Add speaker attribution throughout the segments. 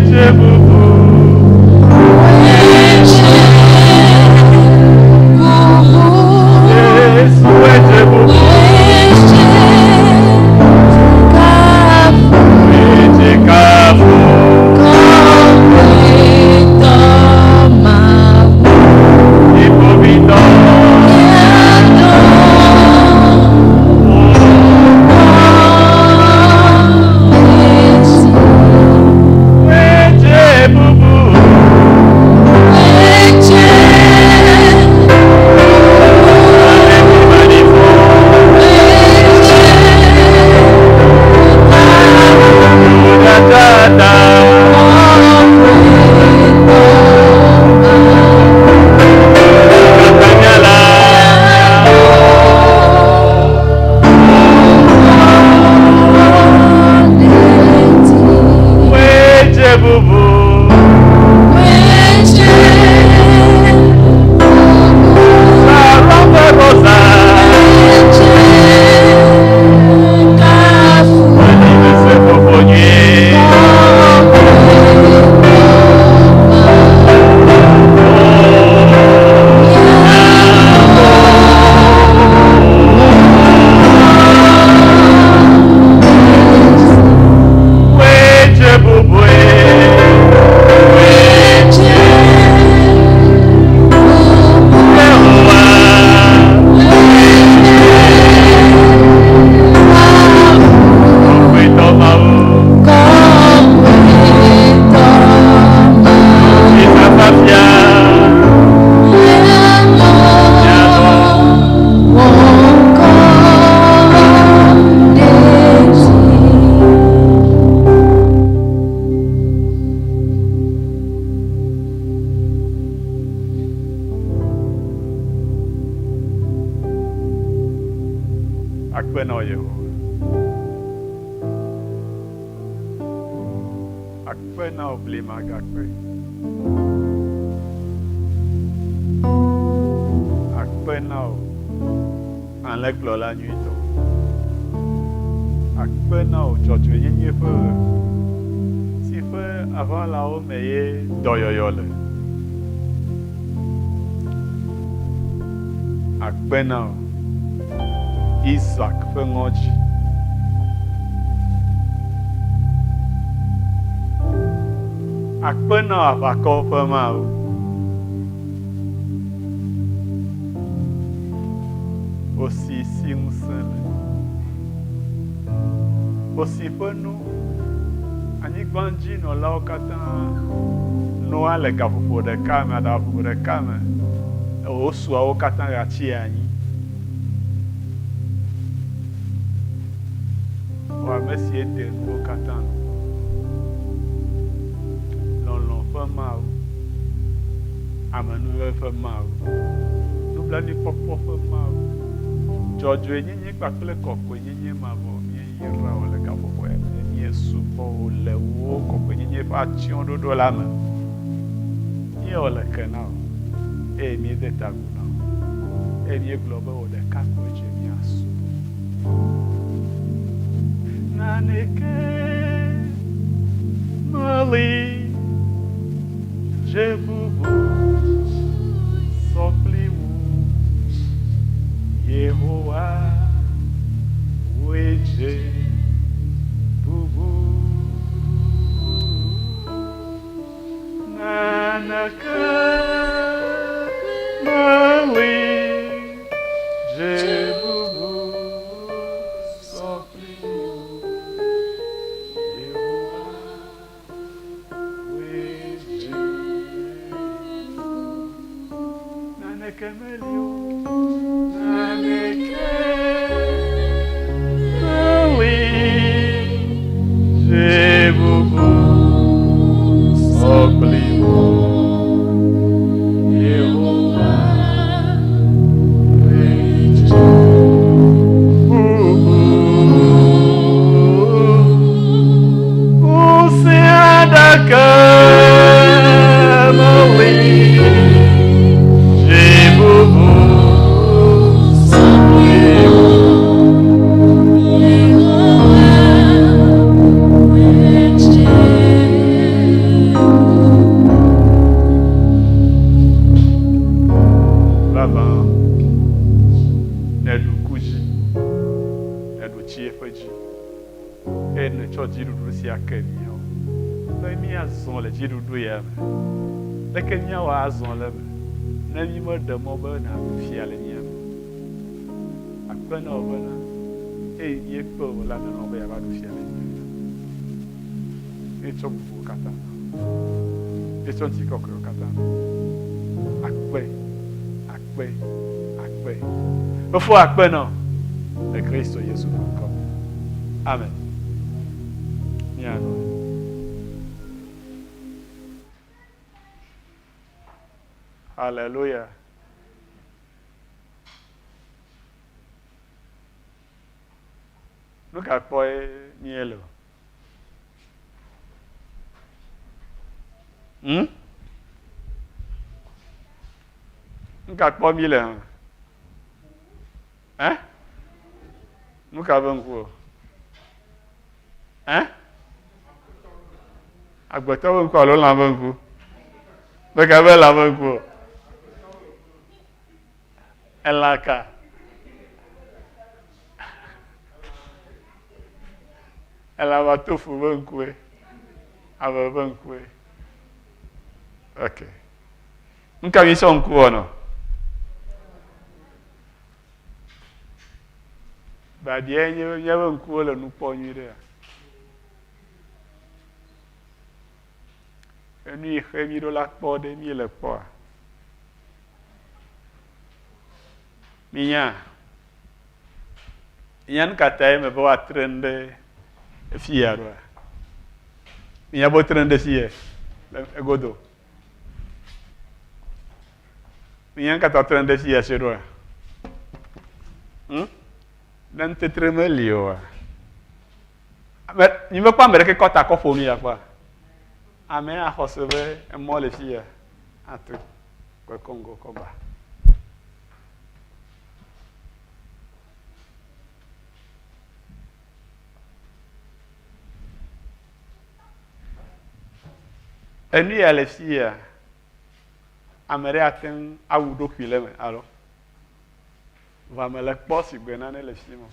Speaker 1: dze bubu. Yesu wòe dze bubu. Wòe dze kafu. Dziƒoʋĩtɔ. Wòe dze bubu. Ame si maɖi fɔ. Da-da-da. Katanyala. Wòe dze bubu. Sarah Rosa. Wòle seƒoƒo nyui. Wòe dze bubu. Wòe dze Yehowa. Kɔkɔetɔ Mawu. Ŋutifafa fia. Mianɔ. Akpe na wò Yehowa. Akpe na wò blema gakpe. Akpe na wò alẽkplɔla nyuitɔ. Akpe na wò dzɔdzɔenyenye ƒe ɣe si ƒe aʋalawo me ye dɔyɔyɔ le. Akpe na wò Isak ƒe ŋɔdzi. Akpe na wò aʋakɔwo ƒe Mawu. Wò si si ŋusẽ le. Wò si ƒe nu anyigbadzinɔlawo katã noa le gaƒoƒo ɖeka me, aɖaʋaƒoƒo ɖeka me, wosua wo katã gatsi anyi. Wò ame si de nuwo katã nu. Lɔlɔ̃ ƒe Mawu, amenuveve ƒe Mawu, nublanuikpɔkpɔ ƒe Mawu, dzɔdzɔenyenye kpakple kɔkɔenyenye mavɔ, míeyra wò le gaƒoƒo ya me, míesubɔ wò le wò kɔkɔenyenye ƒe atsyɔ̃ɖoɖo la me. Míewɔ leke na wò, eye míede ta agu na wò, eye míegblɔ be wò ɖeka koe dze míasubɔ. Naneke meli dze bubu sɔ kpli wò, Yehowa, wòe dze bubu. Naneke meli dze bubu sɔ kpli wò, Yehowa, wòe dze Naneke meli o, naneke meli dze bubu sɔ kpli wò, Yehowa, wòe dze bubu. Ŋusẽ aɖeke meli dze bubu. nètsɔ dziɖuɖu sia ke míawo be míazɔ le dziɖuɖu ya me. Leke míawɔ azɔ le eme ne mímeɖe mɔ be nàɖu fia le mía me o? Akpe na wò bena eyi míekpe wò la nèlɔ̃ be yeava ɖu fia le mía me. Míetsɔ bubuwo katã na wò. Míetsɔ ŋutikɔkɔewo katã na wò. Akpe, akpe, akpe. Fofo akpe na wò le Kristo Yesu ƒe ŋkɔ me. Amen. Míanɔ anyi. Hallelujah. Nu ka kpɔe míele o? Hmm? Nu ka kpɔ míele hã? Eh? Nu ka be ŋku o? Eh? Agbetɔ be ŋku alo lã be ŋku? Meka be lã be ŋku o? Elã ka? Elã va to fu be ŋkue. Ame be ŋkue. Ok. Nuka mi sɔ ŋku wɔnɔ? Biabia nye be míaƒe ŋkuwo le nu kpɔ nyui ɖea? Enu yi xe mi ɖo la kpɔ ɖe mi le kpɔa? Minya? Minya nu ka tae me be woatre nu ɖe efi ya ɖoa? Minya be wotre nu ɖe fi ya le egodo? Minya nu ka ta wotre nu ɖe fi ya se ɖoa? Hm? Ne nutetre meli oa? Ame, mi mekpɔ ame ɖeke kɔ ta kɔ ƒo nu ya kpɔa? Ame ya xɔ se be emɔ le fi ya atu kɔ kɔ ŋgɔ kɔ ba. Enu ya le fi ya, ame ɖe ate ŋu awu ɖokui le eme alo? Vɔ ame le kpɔ sigbe nane le fi ma.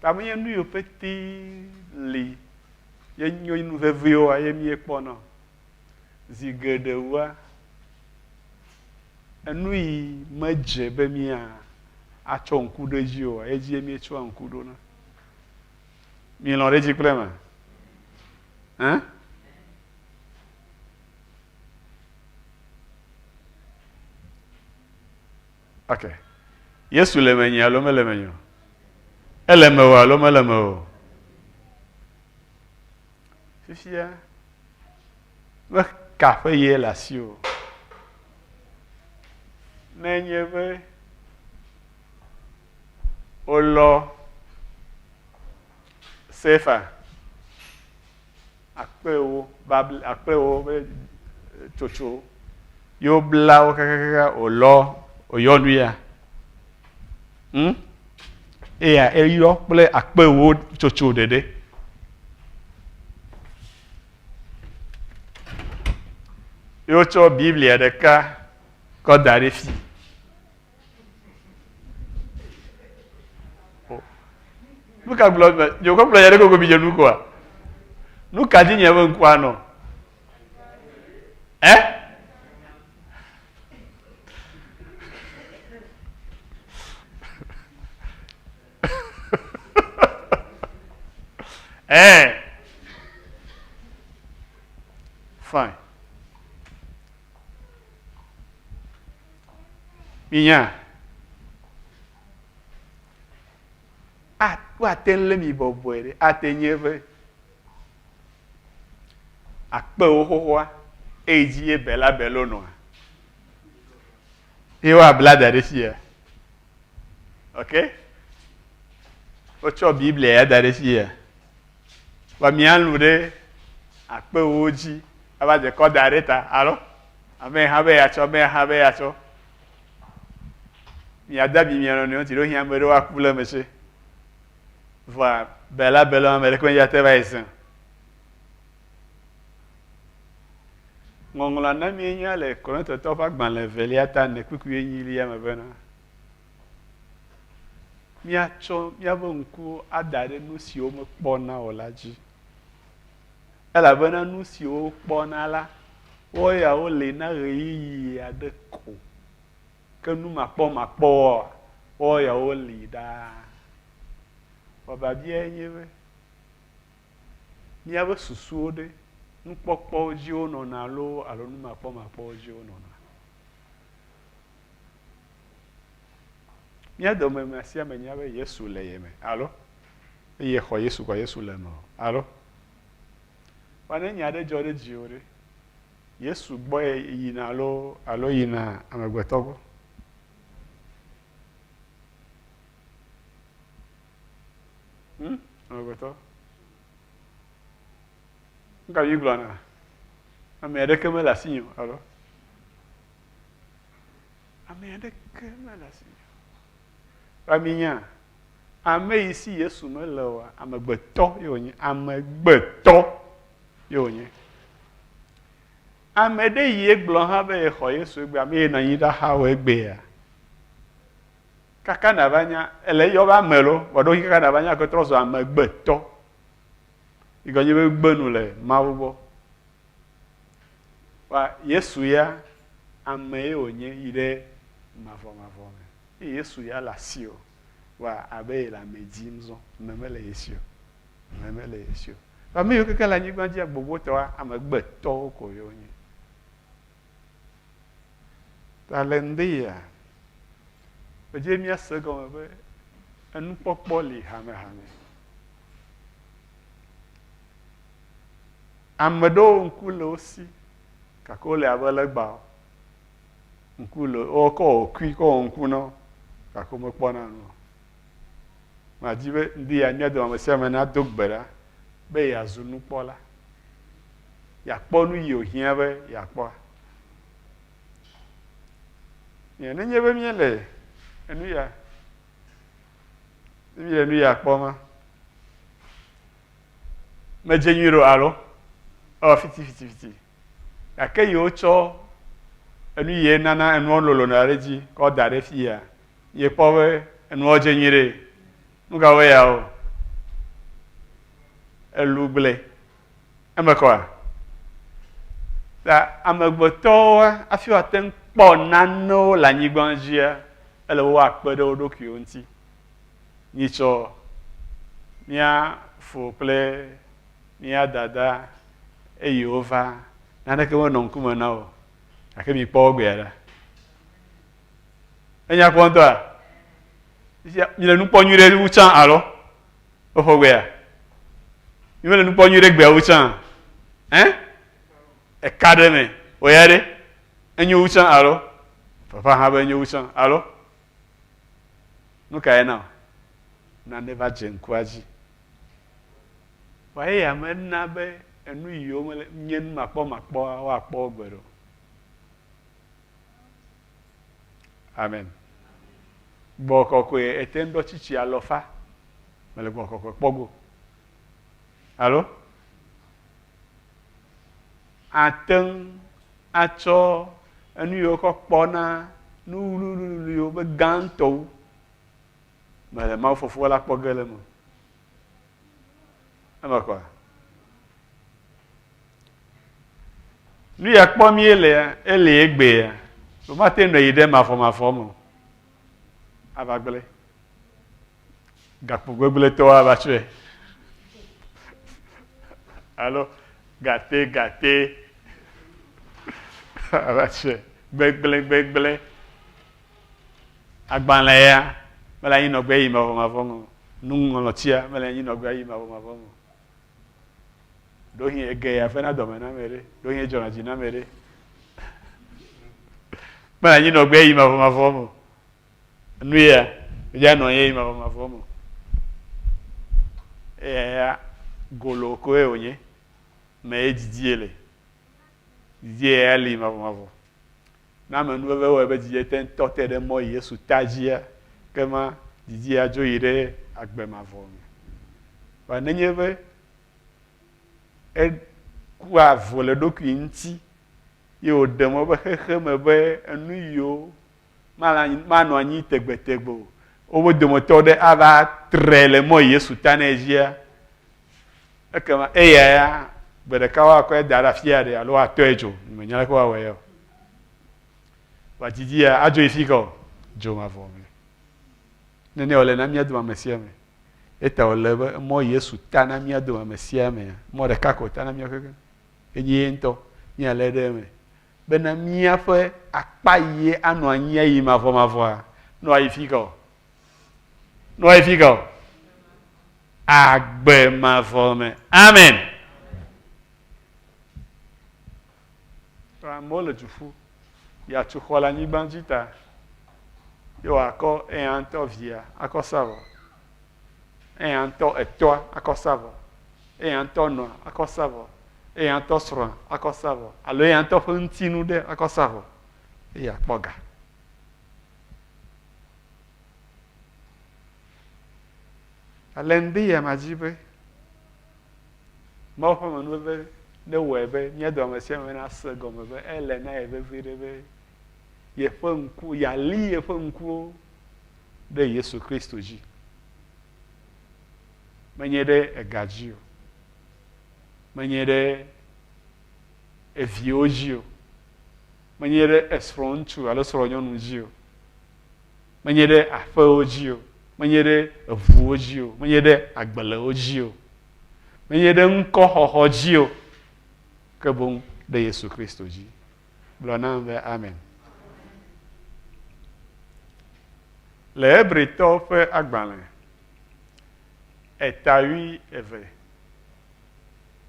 Speaker 1: Ta menye nu yiwo pete li ye nyo nu veviwoa ye míekpɔna o. Zi geɖe wua, enu yi medze be mía atsɔ ŋku ɖe edzi oa, edzie míetsɔa ŋku ɖona. Mielɔ̃ ɖe edzi kple ema? Hã? Ok. Yesu le menye alo mele menye o? Ele mewò alo mele mewò o? Fifia, me ka ƒe ye le asiwò? Nenye be wolɔ sefa akpewo babl akpewo be tsotso ye wobla wo kakakaka wòlɔ wòyɔ nu ya. Hm? Eya eyɔ kple akpewo tsotso ɖeɖe. Ye wotsɔ Biblia ɖeka kɔ da ɖe fi. Nu ka gblɔ me nye kɔ gblɔ nya ɖe gogo mi nye nu koa? Nu ka dzi nye be ŋkua nɔ? Eh? Eh? Fine. Minya? A, woate ŋu lé mi bɔbɔe ɖe, ate nye be akpewo xoxoa, eyi dzi ye bela belo nɔa. Ye woabla da ɖe fia. Ok? Wotsɔ Biblia ya da ɖe fia. Vɔ mialũ ɖe akpewo dzi ava dze kɔ da ɖe ta, alo? Ame hã be yeatsɔ, ame hã be yeatsɔ. Miade abi mia nɔnɔewo ŋuti, ɖewohĩ ame ɖewo aku le eme tse. Vɔa bela bela ame ɖeke medze ate va yi zẽ. Ŋɔŋlɔa na míenya le Korintotɔwo ƒe agbalẽ evelia ta ene kpukpui enyilia me bena. míatsɔ míaƒe ŋkuwo ada ɖe nu siwo womekpɔna o la dzi. Elabena nu siwo wokpɔna la, woawo ya woli na ɣeyiɣi aɖe ko, ke nu makpɔmakpɔwoa, woawo ya woli ɖaa. Vɔ biabiae nye be, míaƒe susuwo ɖe, nukpɔkpɔwo dzi wonɔna loo alo numakpɔmakpɔwo dzi wonɔna? Mía dome ame sia ame nya be Yesu le ye me, alo? Eye xɔ Yesu kɔ Yesu le eme o, alo? Vɔ ne nya aɖe dzɔ ɖe dziwò ɖe, Yesu gbɔe yina alo alo yina amegbetɔ gbɔ? Hmm? Amegbetɔ. Nuka mi gblɔna? Ame aɖeke mele asinye o, alo? Ame aɖeke mele asinye o. Va minya, ame yi si Yesu mele oa, amegbetɔ ye wònye. Amegbetɔ ye wònye. Ame ɖe yi egblɔ hã be yexɔ Yesu egbea, ame yi nɔ anyi ɖe axawò egbea. Kaka nava nya, ele eyɔ be ame lo, vɔ ɖewohĩ kaka nava nya ke trɔ zu amegbetɔ. Yi gɔme nye be gbe nu le Mawu gbɔ. Wa Yesu ya ame ye wònye yi ɖe mavɔmavɔ me. Eye Yesu ya le asiwò. Wa abe ye le ame dim zɔ. Ame mele ye si o. Ame mele ye si o. Ame yiwo keke le anyigba dzia gbogbotɔa, amegbetɔwo ko ye wonye. Ta le ŋdi ya, medze míase egɔme be enukpɔkpɔ li hamehame. Ame ɖewo ŋku le wo si gake wole abe legbawo. Ŋku le wokɔ wɔ kui kɔ wɔ ŋku na wo gake womekpɔna nu o. Madi be ŋdi ya mía dome ame sia ame nado gbe ɖa be yeazu nukpɔla. Yeakpɔ nu yi wòhiã be yeakpɔa. Nenye be míele enu ya, ne míele nu ya kpɔma, Medze nyuie ɖo alo? Ewɔ fitifitifiti. Gake yi wotsɔ enu yi nana enuwo lolona ɖe edzi kɔ da ɖe fiya, miekpɔ be enuwo dze nyuie ɖe. Nu ka woe ya o? Elu gblẽ. Eme kɔa? Ta amegbetɔwoa, hafi woate ŋu kpɔ nanewo le anyigba dzia, ele be woakpe ɖe wo ɖokuiwo ŋuti. Nyitsɔ mía fo kple mía dada eye wova, naneke menɔ ŋkume na wo o, gake mikpɔ wo gbea ɖa. Enya kpɔ ŋutɔa? Fifia miele nu kpɔ nyuie ɖe wu tsã alo? Woxɔ gbea? Mi mele nu kpɔ nyuie ɖe gbea wu tsã? Ɛ? Eka ɖe me. Wò ya ɖe? Enyo wu tsã alo? Papa hã be enyo wu tsã alo? Nu kae na wò? Nane va dze ŋkua dzi. Vɔa eya mena be enu yiwo mele nye nu makpɔmakpɔa woakpɔ wo gbeɖe o. Amen. Gbɔgbɔ kɔkɔe ete ŋu ɖɔ tsitsi alɔfa. Mele gbɔgbɔ kɔkɔe kpɔ go. Alo? Ate ŋu atsɔ enu yiwo wokɔ kpɔna nu wluiwluiwo be gãtɔ wu. Mele Mawu Fofoa la kpɔ ge le eme o. Eme kɔa? Nu ya kpɔ míelea, eli egbea, womate ŋu yi ɖe mavɔmavɔ me o. Ava gblẽ. Gakpo gbegblẽtɔwo ava tsɔe. Alo gate gate ava tsɔe. Gbegblẽ gbegblẽ. Agbalẽ ya mele anyi nɔgbe yi mavɔmavɔ me o. Nuŋlɔtia mele anyi nɔgbe yi mavɔmavɔ me o. Ɖewohĩ ege ya fena dɔme na ame ɖe, ɖewohĩ edzɔna dzi na ame ɖe. Mele anyi nɔgbe yi mavɔmavɔ me o. Nu ya, medze anɔ anyi mavɔmavɔ me o. Eya ya golo koe wònye. Me ye didie le. Didie ya li mavɔmavɔ. Ne ame nuveve wɔe be didie te ŋu tɔ te ɖe mɔ yi Yesu ta dzia, ke ma didie adzo yi ɖe agbe mavɔ me. Vɔ nenye be ekua vo le eɖokui ŋuti ye wòɖe mɔ be xexeme be enu yiwo manɔ anyi tegbetegbe o. Woƒe dometɔ ɖe ava tre le mɔ yi Yesu ta nɛ dzia, ekema eya ya gbe ɖeka woakɔe da ɖe afi aɖe alo woatɔe dzo. Menya leke woawɔe ya o. Vɔa didi ya adzo yi fi ka o? Dzo mavɔ me. Nene wòle na mía dome ame sia ame. Eta wòle be mɔ Yesu ta na mía dome ame sia amea, mɔ ɖeka ko wòta na míawo kekeŋ. Enye ye ŋutɔ. Míalé ɖe eme bena míaƒe akpa yie anɔ anyi ayi mavɔmavɔa, ne wòayi fi ka o? Ne wòayi fi ka o? Agbe mavɔ me. Amen. Amewo le du ƒu yeatu xɔ le anyigba dzi ta ye wòakɔ eya ŋutɔ via akɔ sa vɔ, eya ŋutɔ etɔa akɔ sa vɔ, eya ŋutɔ nɔa akɔ sa vɔ, eya ŋutɔ srɔ̃a akɔ sa vɔ alo eya ŋutɔ ƒe ŋutinu ɖe akɔ sa vɔ eye akpɔ ga. Ale ŋdi ya madzi be Mawu ƒe amenuveve newɔe be mía dome ame sia ame nase gɔme be ele na ye veviɖe be yeƒe ŋku, yeali yeƒe ŋkuwo ɖe Yesu Kristo dzi, menye ɖe ega dzi o, menye ɖe eviwo dzi o, menye ɖe esrɔ̃ŋutsu alo srɔ̃nyɔnu dzi o, menye ɖe aƒewo dzi o, menye ɖe eʋuwo dzi o, menye ɖe agblewo dzi o, menye ɖe ŋkɔxɔxɔ dzi o, ke boŋ ɖe Yesu Kristo dzi. Gblɔ nam be amen. Le Hebritɔwo ƒe agbalẽ eta wui eve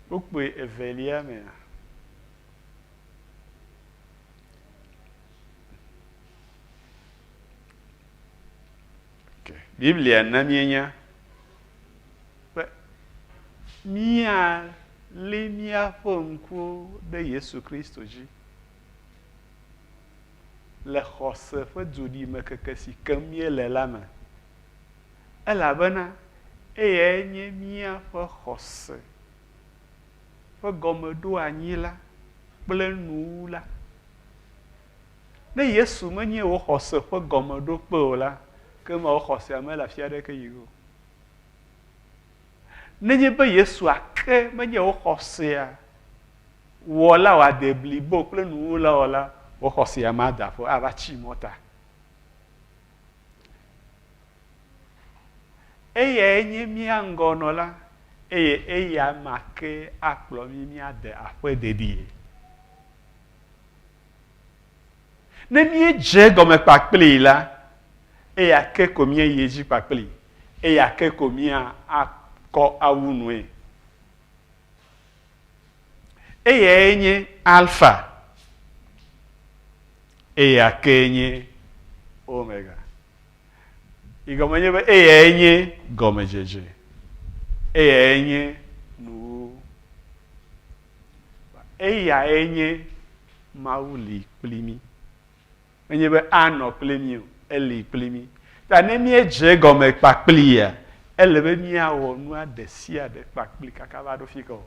Speaker 1: kpukpui evelia mea, Biblia na míenya be míalé míaƒe ŋkuwo ɖe Yesu Kristo dzi le xɔse ƒe duɖimekeke si kem míele la me, elabena eyae nye míaƒe xɔse ƒe gɔmeɖoanyila kple nuwula. Ne Yesu menye wò xɔse ƒe gɔmeɖokpe o la, ke ma wò xɔsea mele afi aɖeke yi o. Nenye be Yesu ake menye wò xɔsea wɔla o, ade blibo kple nuwula o la, wò xɔsea mada ƒo ava tsi mɔta. Eyae nye mía ŋgɔnɔla eye eya ma ke akplɔ mí míade aƒe dedie. Ne míedze egɔme kpakplii la, eya ke ko míayi edzi kpakplii, eya ke ko míakɔ awu nue. Eyae nye Alfa, eya kee nye Omega. Yi gɔme nye be eyae nye gɔmedzedze, eyae nye nuwuwu. Eyae nye Mawu li kpli mí. Menye be anɔ kpli mí o, eli kpli mí. Ta ne míedze egɔme kpakplia, ele be míawɔ nua ɖe sia ɖe kpakpli kaka va ɖo fika o.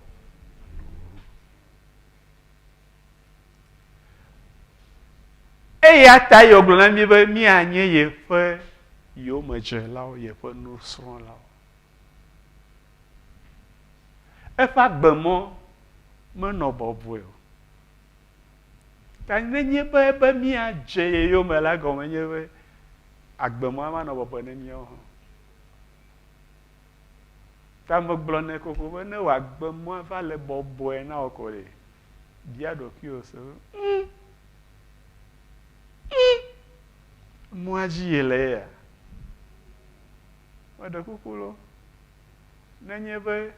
Speaker 1: Eya ta ye wògblɔ na mí be míanye yeƒe yomedzelawo, yeƒe nusrɔ̃lawo. Eƒe agbemɔ menɔ bɔbɔe o. Ta nenye be ebe míadze ye yome la gɔme nye be agbemɔa manɔ bɔbɔe ne míawo hã. Ta megblɔnɛ kokoko be ne wò agbemɔa va le bɔbɔe na wò ko ɖe, bia ɖokuiwò se be, ŋ, ŋ, mɔa dzi ye le ya? Meɖe kuku lo, nenye be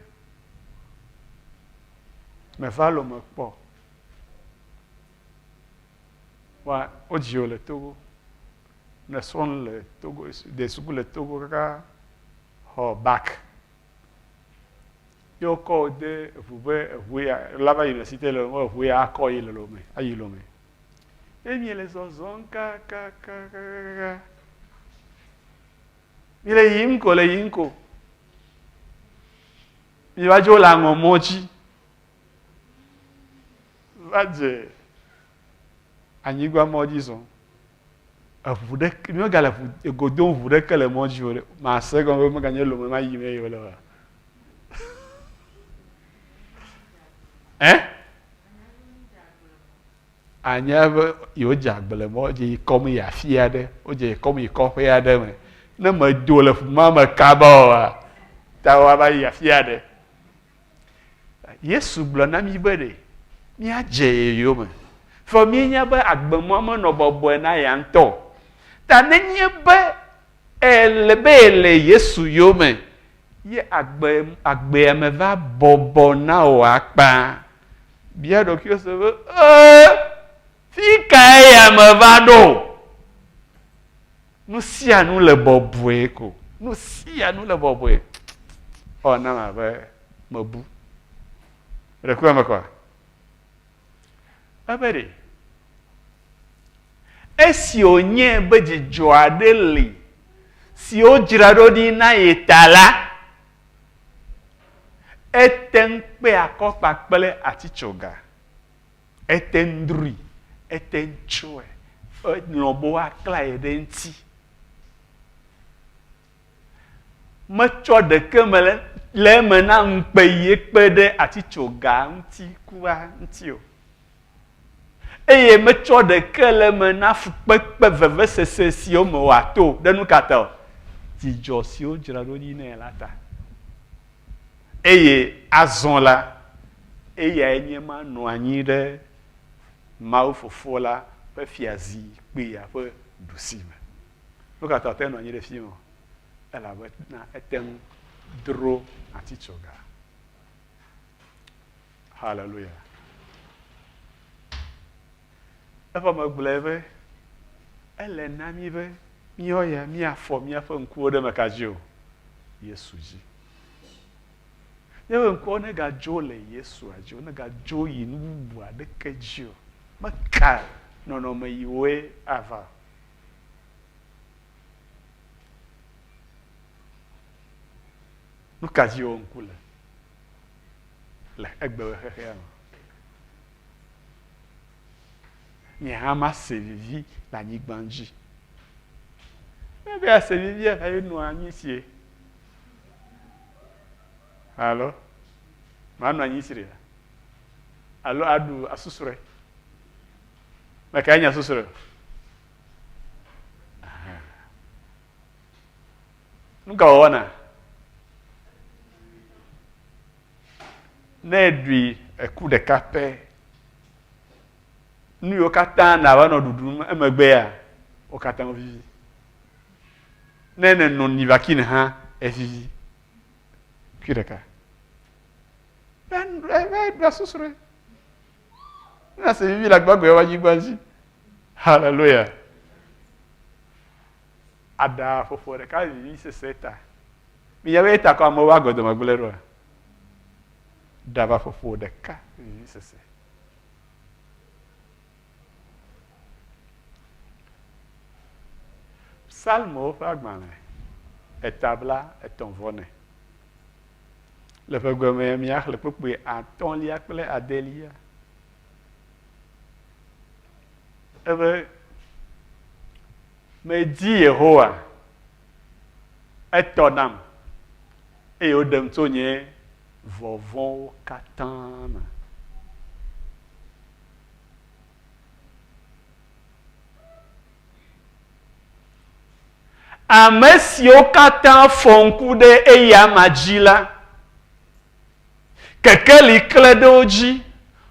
Speaker 1: meva Lome kpɔ wa wodzi wò le Togo, nèsrɔ̃ nu le Togo, de suku le Togo kaka xɔ bac. Ye wokɔ wò de eŋu be eŋu ya la va université le Lome, eŋu ya akɔ yi le Lome, ayi Lome. Ye miele zɔzɔm kakakakaka. Miele yiyim ko le yiyim ko. Miva dzo le aŋɔ mɔ dzi. Va dze anyigba mɔ dzi zɔm. Eʋu ɖeke, míegale ʋu, ego dom ʋu ɖeke le mɔ dzi o ɖe, mase egɔme be meganye lome ma yim eye wole oa? Ɛ? Anya be yewodze agble mɔ dze yi kɔm yi afi aɖe, wodze yi kɔm yi kɔƒe aɖe me. Ne medo le ʋu ma me kaba oa, ta woava yi afi aɖe. Yesu gblɔ na mí be ɖe míadze ye yome. Vɔ míenya be agbemɔ menɔ bɔbɔe na ya ŋutɔ o. Ta nenye be ele be yele Yesu yome ye agbe agbea me va bɔbɔ na wò akpa, bia ɖokuiwò se be, Ee, fi kae ya meva ɖo? Nu sia nu le bɔbɔe ko. Nu sia nu le bɔbɔe. Ewɔ nam abe mebu. Ɖe kua me kɔa? Ebe ɖe, esi wònye be dzidzɔ aɖe li si wodzra ɖo ɖi na ye ta la, ete ŋu kpe akɔ kpakple atitsoga. Ete ŋu drui, ete ŋu tsɔe, elɔ̃ be woaklae ɖe eŋuti. Metsɔ ɖeke me le, le eme na ŋukpe yi ekpe ɖe atitsoga ŋuti kua ŋuti o. Eye metsɔ ɖeke le eme na fukpekpe vevesese siwo me wòato ɖe nu ka ta o? Dzidzɔ si wodzra ɖo ɖi nɛ la ta. Eye azɔ la, eyae nye ma nɔ anyi ɖe Mawu Fofo la ƒe fiazikpuia ƒe ɖusime. Nu ka ta wòte ŋu nɔ anyi ɖe fi ma? Elabena ete ŋu dro atitsoga. Haleluya. Eƒe megblɔe be ele na mí be míawo ya míafɔ míaƒe ŋkuwo ɖe meka dzi o? Yesu dzi. Míaƒe ŋkuwo negadzo le Yesua dzi o, negadzo yi nu bubu aɖeke dzi o. Meka nɔnɔme yiwoe ava o. Nu ka dzi wò ŋku le le egbe ƒe xexea me? Nye hã mase vivi le anyigba dzi. Ne be ase vivi hafi nɔa anyi sie. Alo manɔ anyi sria? Alo aɖu asusrɔe? Mekae nye asusrɔe? Nu ka wòwɔna? Ne eɖui eku ɖeka pɛ, nu yiwo katã nàva nɔ ɖuɖum emegbea, wo katã wovivi. Ne nèno nivaquine hã, evivi. Kui ɖeka. Eva ɖua susrɔe. Ne ase vivi le agbagbe ƒe anyigba dzi. Hallelujah. Aɖa ƒoƒo ɖeka vivi sese ta. Minya be eta kɔ amewo ƒe agɔdome gblẽ ɖoa? Ɖava ƒoƒo ɖeka vivi sese. Psalmowo ƒe agbalẽ eta bla etɔ̃ vɔ ne. Le ƒe gbe me míaxlẽ kpukpui atɔ̃lia kple adelia. Ebe medi Yehowa, etɔ nam eye wòɖem tso nye vɔvɔ̃wo katã me. Ame siwo katã fɔ ŋku ɖe eyama dzi la, kekeli klẽ ɖe wo dzi,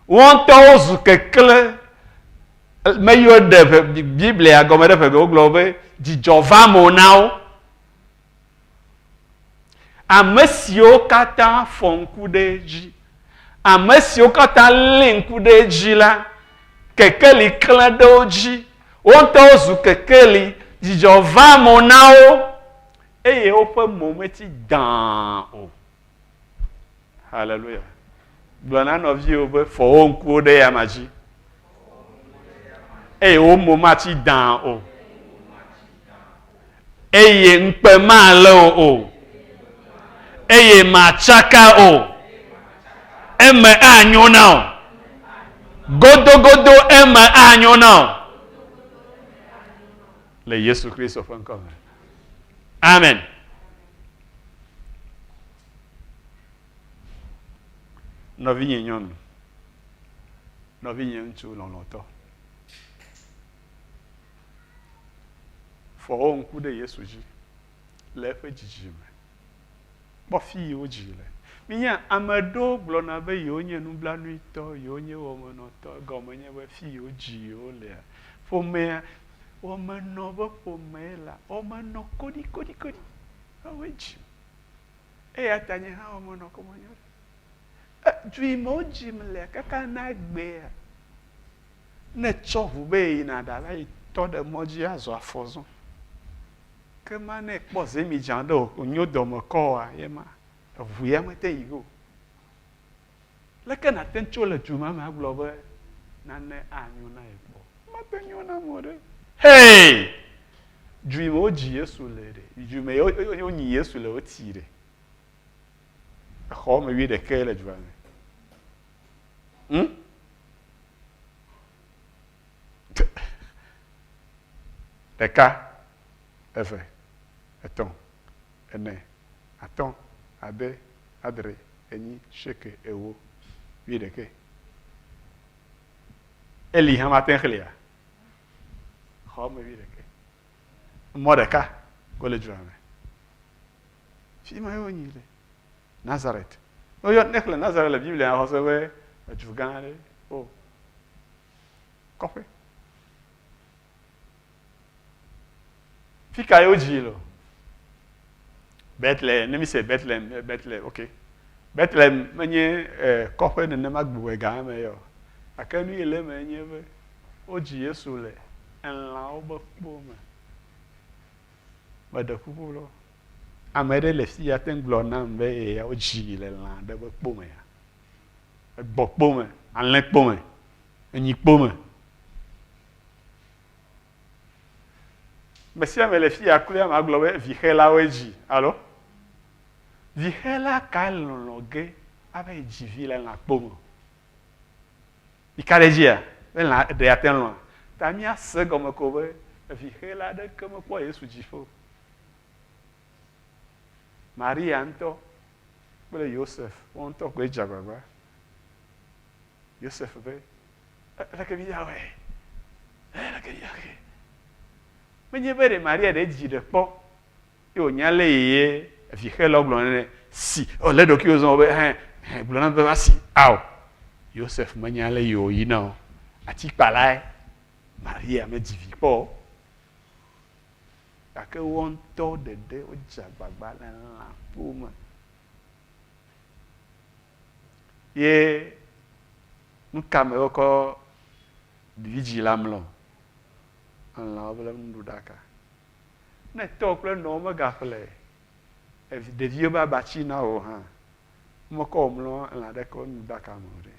Speaker 1: woa ŋutɔwo zu keklẽ. Meyiwo ɖe Biblia gɔme ɖe ʋegbe wogblɔ be dzidzɔ va mo na wo. Ame siwo katã fɔ ŋku ɖe edzi, ame siwo katã lé ŋku ɖe edzi la, kekeli klẽ ɖe wo dzi, wo ŋutɔwo zu kekeli, dzidzɔ va mo na wo, eye woƒe mo metsi dãa o. Haleluya. Gblɔ na nɔviwò be fɔ wò ŋkuwo ɖe eyama dzi eye wò mo matsi dãa o eye ŋukpe malé wò o eye màtsaka o. Eme anyo na wò. Godogodo eme anyo na wò. Le Yesu Kristo ƒe ŋkɔ me. Amen. Nɔvinye nyɔnu, nɔvinye ŋutsu lɔlɔ̃tɔ, fɔ wò ŋku ɖe Yesu dzi le eƒe dzidzime. Kpɔ fi yi wodzii le. Minya, ame ɖewo gblɔna be yewonye nublanuitɔ, yewonye wɔmenɔtɔ, egɔme nye be fi yi wodzi yewo lea, ƒomea, wɔmenɔ be ƒomee la, wɔmenɔ koɖikoɖikoɖi, woawoe dzim. Eya ta nye hã wɔmenɔ ko menye ɖe. E, du yi me wodzim lea, kaka na egbea, ne ètsɔ ʋu be yeyina ɖa va yi tɔ ɖe mɔ dzi azɔ afɔ zɔ. Ke ma ne ekpɔ zemidza ɖe wònyo dɔme kɔ oa, ye ma, eʋu ya mete yi ge o. Leke nàte ŋu tso le du ma me agblɔ be nane anyo na ye kpɔ? Mate nyo nam o ɖe. Hey! Du yi me wodzi Yesu le ɖe, du yi me wonyi Yesu le wotii ɖe. Exɔ me wuiɖekɛ le dua me. Hm? Ɖeka, eve, etɔ̃, ene, atɔ̃, ade, adre, enyi, sieke, ewo, wuiɖekɛ. Eli hã mate ŋu xlẽa? Xɔ me wuiɖekɛ. Mɔ ɖeka ko le dua me. Fi ma ye wonyi le. Nazaret. Ne woyɔ ne xlẽ Nazaret le Biblia xɔ se be edu gã aɖe. O. Kɔƒe. Fi ka ye wodzii le? Bethlehem. Ne mi se Bethlehem, Bethlehem, ok. Bethlehem menye eh, kɔƒe nenema gbogbo gã me ye o. Gake nu yi le eme nye be wodzi Yesu le elãwo be kpo me. Meɖe kuku lɔ. Ame ɖe le fi ya te ŋu gblɔ nam be eya wodzii le lã aɖe be kpo mea? Egbɔ kpo me, alẽ kpo me, enyi kpo me. Ame sia ame le fi ya kloe ame agblɔ be vixelawoe dzi alo? Vixela kae lɔlɔ̃ ge ava yi dzi vi le lã kpo me? Mika ɖe edzia? Be lã ɖe ate ŋu lɔ̃a? Ta míase egɔme ko be vixela aɖeke mekpɔ Yesu dziƒo o. Maria ŋutɔ kple Yosef wo ŋutɔ koe dze agbagba. Yosef be, Leke míawɔe? Leke míawɔe? Menye be ɖe Maria ɖe dzi ɖe kpɔ ye wònya lé yeye vixelɔ gblɔ nɛ si lé ɖokuiwò zɔ be hẽ hẽ gblɔ na be va si ao. Yosef menya lé yi wòyina o. Atikpalae Maria medzi vi kpɔ o. Gake woa ŋutɔ ɖeɖe wodze agbagba le lã ƒo me. Ye nu ka me wokɔ vidzĩ la mlɔ? Elãwo ƒe nuɖuɖaka. Ne tɔwò kple nɔwò megaƒle ɖeviwo ƒe abatsi na wò o hã, womekɔ wò mlɔ lã aɖeke ƒe nuɖuɖaka me o ɖe,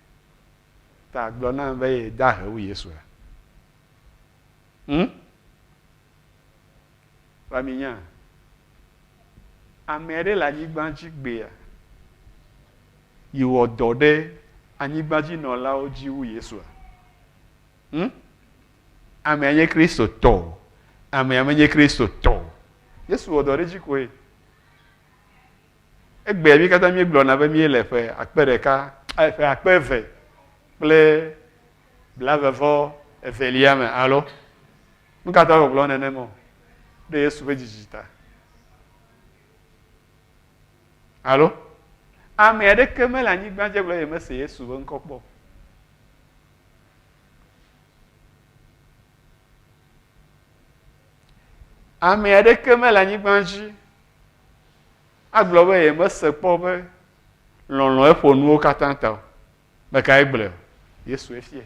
Speaker 1: ta gblɔ nam be ye dahe wu Yesua? Hm? Va minya, ame aɖe le anyigba dzi gbea yi wɔ dɔ ɖe anyigbadzinɔlawo dzi wu Yesua? Hm? Amea nye Kristotɔ o, amea menye Kristotɔ o. Yesu wɔ dɔ ɖe edzi koe. Egbea mí katã míegblɔna be míele ƒe akpe ɖeka, ƒe akpe eve kple blave vɔ evelia me, alo? Nu ka ta wògblɔ nenem o? Ɖe Yesu ƒe dzidzi ta. Alo? Ame aɖeke mele anyigba dzi agblɔ yemese Yesu ƒe ŋkɔ kpɔ o. Ame aɖeke mele anyigba dzi agblɔ be yemese kpɔ be lɔlɔ̃e ƒo nuwo katã ta o. Mekae gblɔe o? Yesue fiae.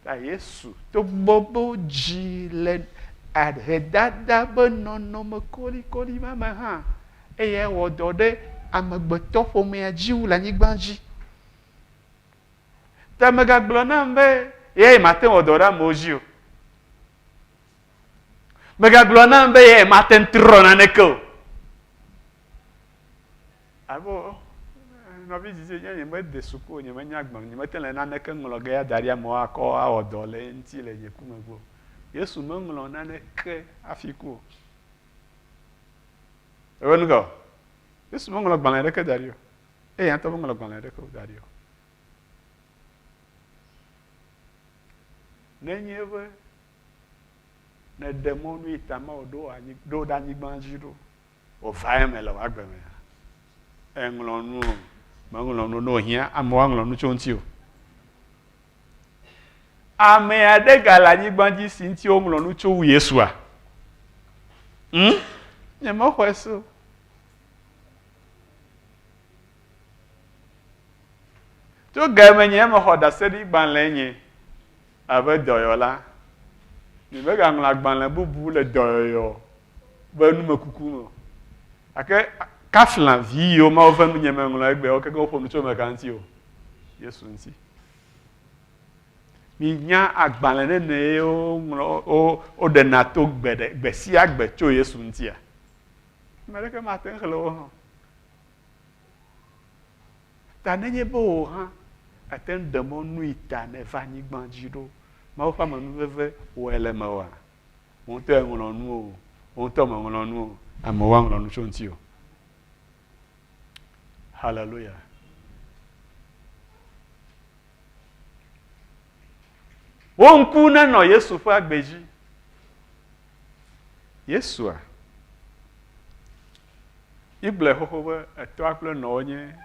Speaker 1: Ta Yesu, togbɔ be wodzi le ahedada be nɔnɔme kolikoli ma me hã, eyae wɔ dɔ ɖe amegbetɔƒomea dzi wu le anyigba dzi. Ta mègagblɔ nam be ye mate ŋu wɔ dɔ ɖe amewo dzi o. Mègagblɔ nam be ye mate ŋu trɔ naneke o. Alo nɔvi dzidzi nye nyemede suku o, nyemenya agbalẽ, nyemete le naneke ŋlɔ ge ada ɖi amewo akɔ awɔ dɔ le eŋuti le nye ku megbe o. Yesu meŋlɔ naneke hafi ku o. Ebe nu ka o? Yesu meŋlɔ gbalẽ aɖeke da ɖi o. Eya ŋutɔ meŋlɔ gbalẽ aɖeke da ɖi o. Nenye be nèɖe mɔ nu yi ta Mawu ɖo anyi ɖo ɖe anyigba dzi ɖo wòva eme le wò agbe mea, èŋlɔ nu o, meŋlɔ nu ne wòhiã amewo aŋlɔ nu tso eŋuti o. Ame aɖe gale anyigba dzi si ŋuti woŋlɔ nu tso wu Yesua? Hm? Nyemexɔe se o. Tso ga eme nye mexɔ ɖaseɖigbalẽ nye abe dɔyɔla. Nyemegaŋlɔ agbalẽ bubu le dɔyɔyɔ be numekuku me o. Gake kafla vi yiwo Mawu ve nunye meŋlɔ egbea wo kekeŋ woƒo nu tso ame ka ŋuti o? Yesu ŋuti. Minya agbalẽ nene ye woŋlɔ woɖena to gbe ɖe gbe sia gbe tso Yesu ŋutia? Ame aɖeke mate ŋu xlẽ wo hã o. Ta nenye be wò hã ète ŋu ɖe mɔ nui ta nèva anyigba dzi ɖo, Mawu ƒe amenuveve wɔe le mewòa? Wò ŋutɔe ŋlɔ nu o, wò ŋutɔ mèŋlɔ nu o, amewo aŋlɔ nu tso ŋutiwò. Haleluya. Wò ŋku nenɔ Yesu ƒe agbe dzi. Yesua, mígblɔe xoxo be etɔa kple nɔwo nye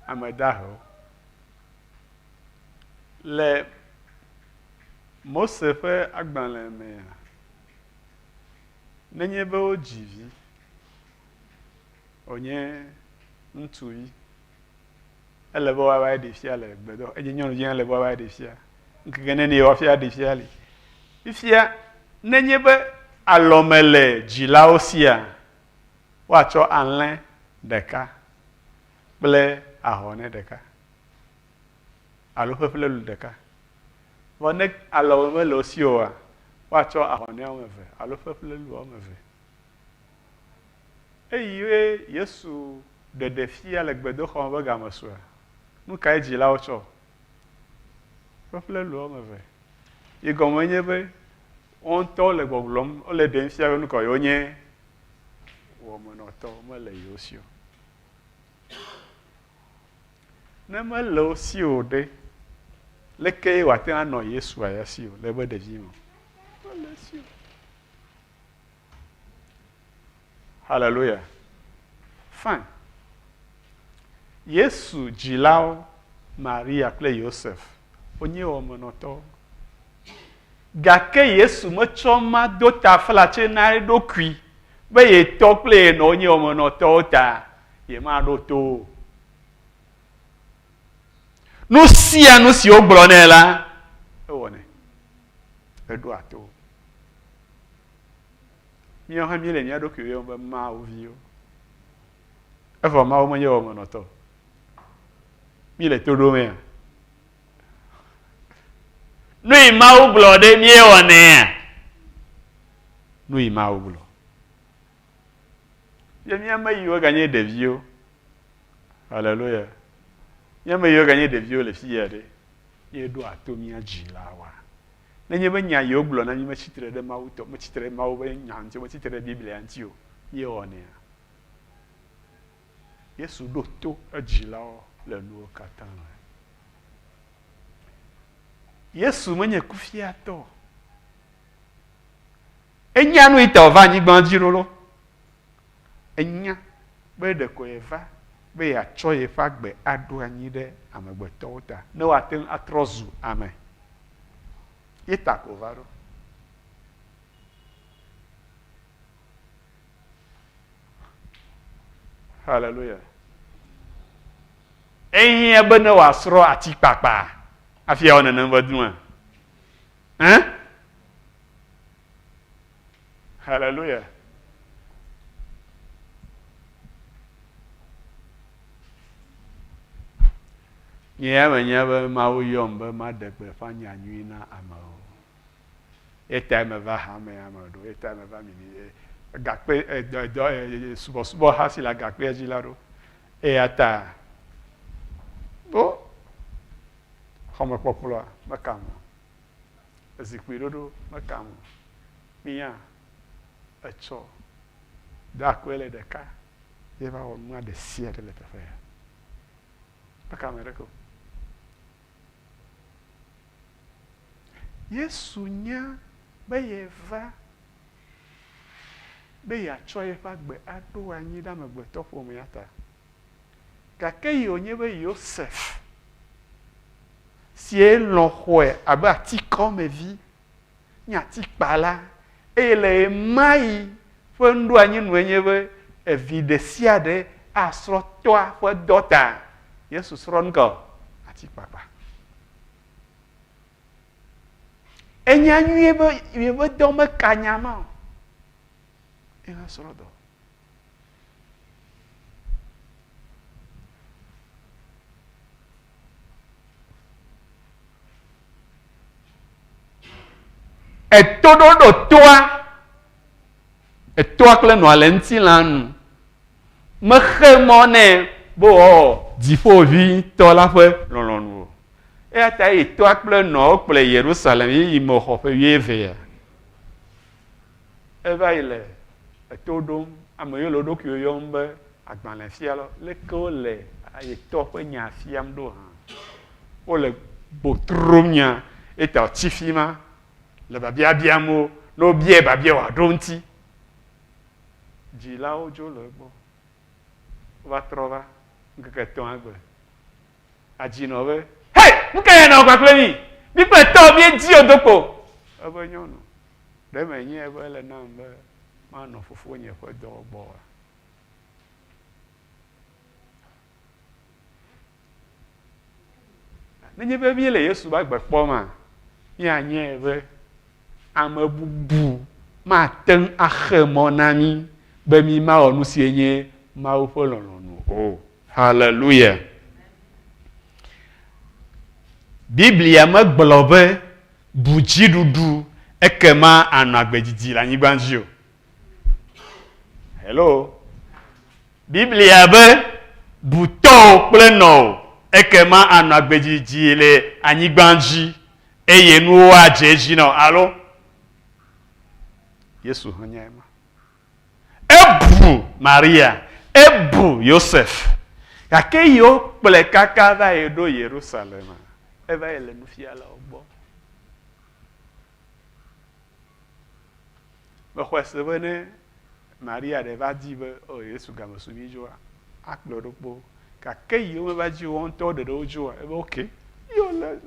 Speaker 1: ame dahewo. Le Mose ƒe agbalẽ mea, nenye be wodzi vi wònye ŋutsuvi, ele be woava ɖe fia le gbedɔ, enye nyɔnuvi hã ele be woava ɖe fia. Ŋkeke nenie woafia ɖe fia li. Fifia, nenye be alɔme le dzilawo sia, woatsɔ alẽ ɖeka kple ahɔne ɖeka alo ƒeƒlelu ɖeka. Vɔ ne alɔme mele wo si oa, woatsɔ ahɔne woame eve alo ƒeƒlelu woame eve. Eye Yesu ɖeɖe fia le gbedoxɔ me ƒe game sua, nu kae dzilawo tsɔ? Ƒeƒlelu woame eve. Yi gɔme nye be wo ŋutɔ le gbɔgblɔm, wole ɖem fia be nu ka yewonye wɔmenɔtɔ mele yewo si o. Ne mele wo si o ɖe, leke wòate ŋu anɔ Yesua ya si o le eƒe ɖevime? Mele esi o. Hallelujah. Fine. Yesu dzilawo, Maria kple Yosef, wonye wɔmenɔtɔwo. Gake Yesu metsɔ ma do taflatse na eɖokui be ye tɔ kple ye nɔ wonye wɔmenɔtɔwo ta yemaɖo to o. Nu sia nu si wogblɔ nɛ la, ewɔnɛ. Eɖoa to. Míawo hã míele mía ɖokuiwo yɔm be Mawu viwo. Evɔ Mawu menye wɔmenɔtɔ o. Míele to ɖomea? Nu yi Mawu gblɔ ɖe míewɔnɛa? Nu yi Mawu gblɔ. Ye mía ame yiwo ganye ɖeviwo. Haleluya. Mía ame yiwo ganye ɖeviwo le fiya ɖe, míeɖoa to mía dzilawoa? Nenye be nya yi wogblɔ na mí metsi tre ɖe Mawu tɔ, metsi tre ɖe Mawu ƒe nya ŋuti o, metsi tre ɖe Biblia ŋuti o, míewɔnɛa? Yesu ɖo to edzilawo le nuwo katã me. Yesu menye kufiatɔ o. Enya nu yi ta wòva anyigba dzi ɖo lo. Enya be ɖeko yeva be yeatsɔ yeƒe agbe aɖo anyi ɖe amegbetɔwo ta ne woate ŋu atrɔ zu ame. Ye ta ko wòva ɖo. Hallelujah. Ehiã be ne wòasrɔ̃ atikpakpa hafi awɔ nenem ƒe dua. Ẽ? Hallelujah. Nye ya menya be Mawu yɔm be maɖe gbeƒã nya nyui na amewo. Etae meva hamea me ɖo, etae meva mini gakpe edɔ edɔ subɔsubɔha si le agakpea dzi la ɖo. Eya ta wo xɔmekpɔkplɔa mekam o, zikpui ɖoɖo mekam o. Minya, etsɔ da koe le ɖeka ye va wɔ nua ɖe sia ɖe le teƒe ya. Meka ame ɖeke o. Yesu nya be yeva be yeatsɔ yeƒe agbe aɖo anyi ɖe amegbetɔƒomea ta. Gake yi wònye be Yosef, sie lɔ̃ xɔe abe atikɔmevi, nye atikpala, eye le ɣemaɣi ƒe nuɖoanyi nue nye be evi ɖesiaɖe asrɔ̃ tɔa ƒe dɔ ta. Yesu srɔ̃ nuka o? Atikpakpa. Enya nyuie be yeƒe dɔ meka nya ma o. Ye hã srɔ̃ dɔ. Etoɖoɖo toa, etoa kple nɔa le ŋutilã nu mexe mɔ nɛ be wòawɔ Dziƒoʋĩtɔ la ƒe lɔlɔ̃nu o. Eya ta eyi toa kple nɔa wokplɔe yi Yerusalem eye me wòxɔ ƒe wuievea. Eva yi le eto ɖom ame yiwo le wo ɖokuiwo yɔm be agbalẽfialawo, leke wole yetɔ ƒe nya fiam ɖo hã. Wole gbo trom nya eyi ta wòtsi fi ma le biabia biam wo. Ne wobiae biabia wòaɖo eŋuti. Dzilawo dzo le egbɔ. Wova trɔ va ŋkeke etɔ̃a gbe. Adzinɔ be, Hei! Nu kae nèwɔ kpakple mí? Mí kple tɔwò míedi wò do kpo. Eƒe nyɔnu, Ɖe menyae be ele nam be manɔ fofonye ƒe dɔ gbɔ oa? Nenye be míele Yesu ƒe agbe kpɔma, míanyae be ame bubu mate ŋu axe mɔ na mí be mímawɔ nu si nye Mawu ƒe lɔlɔ̃nu o. Haleluya! Biblia megblɔ be bu dziɖuɖu ekema ànɔ agbe didi le anyigba dzi o. Hello. Biblia be bu tɔwò kple nɔwò ekema ànɔ agbe didi le anyigba dzi eye nuwo adze edzi na wò alo? Yesu hã nya ema. Ebu Maria, ebu Yosef, gake yi wokplɔe kaka va yi ɖo Yerusalem, eva yi le nufialawo gbɔ. Mexɔe se be ne Maria ɖe va di be o Yesu game su mí dzoa, akplɔe ɖo kpo. Gake yi womeva dzi o, woawo ŋutɔwo ɖeɖe wodzoa, ebe ok, yi wole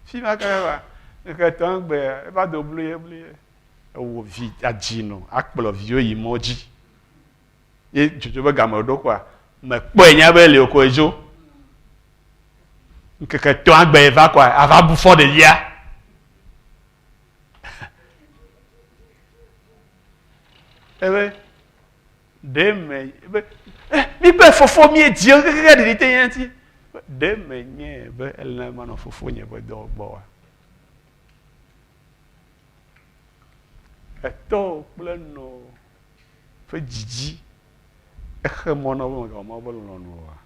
Speaker 1: fi ma kaka va ŋkeke etɔ̃a gbea, eva do bluye bluye. Ewò vi adzinɔ akplɔ viwo yi mɔ dzi. Ye dzodzo be game ɖo koa, mekpɔe nya be li koe dzo. Ŋkeke etɔ̃a gbe va koa, ava bu fɔ ɖevia. Ebe ɖe me ebe eh, mi kple fofo miedzi kekeke ɖeɖi te nye ŋuti. Ɖe menye be ele na manɔ fofonye ƒe dɔ gbɔ oa? Etɔwò kple nɔwò ƒe dzidzi exe mɔ na wo be mègawɔ Mawu ƒe lɔlɔ̃nu oa?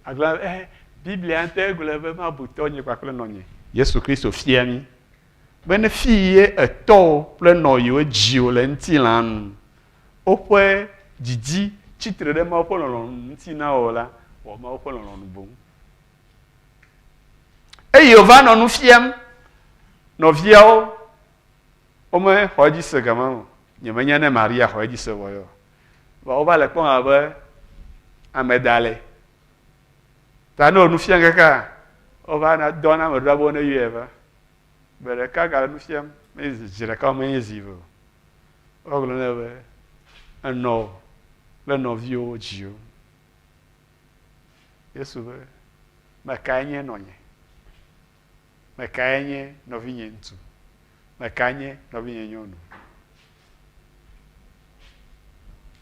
Speaker 1: Agblɔ be, eh, Biblia ŋutɔe gblɔe be mabu tɔnye kpakple nɔnye. Yesu Kristo fia mí be ne fi ye etɔwò kple nɔwò dzi wò le ŋutilã nu, woƒe dzidzi tsi tre ɖe Mawu ƒe lɔlɔ̃nu ŋuti na wò la, wɔ Mawu ƒe lɔlɔ̃nu boŋ. Eye wòva nɔ nu fiam nɔviawo, womexɔ edzi se gama o. Nyemenya ne Maria xɔ edzi se vɔ yɔ. Vɔ wova le kpɔm abe ame da le. Ta ne wò nu fiam kaka, wova na dɔ na ame ɖoɖa be wone yɔe va. Gbe ɖeka gale nu fiam, menye zi ɖeka o, menye zi eve o. Wogblɔ nɛ be, enɔ kple nɔviwo dziwò. Yesu be, Mekae nye nɔnye? Mekae nye nɔvinye ŋutsu? Mekae nye nɔvinye nyɔnu?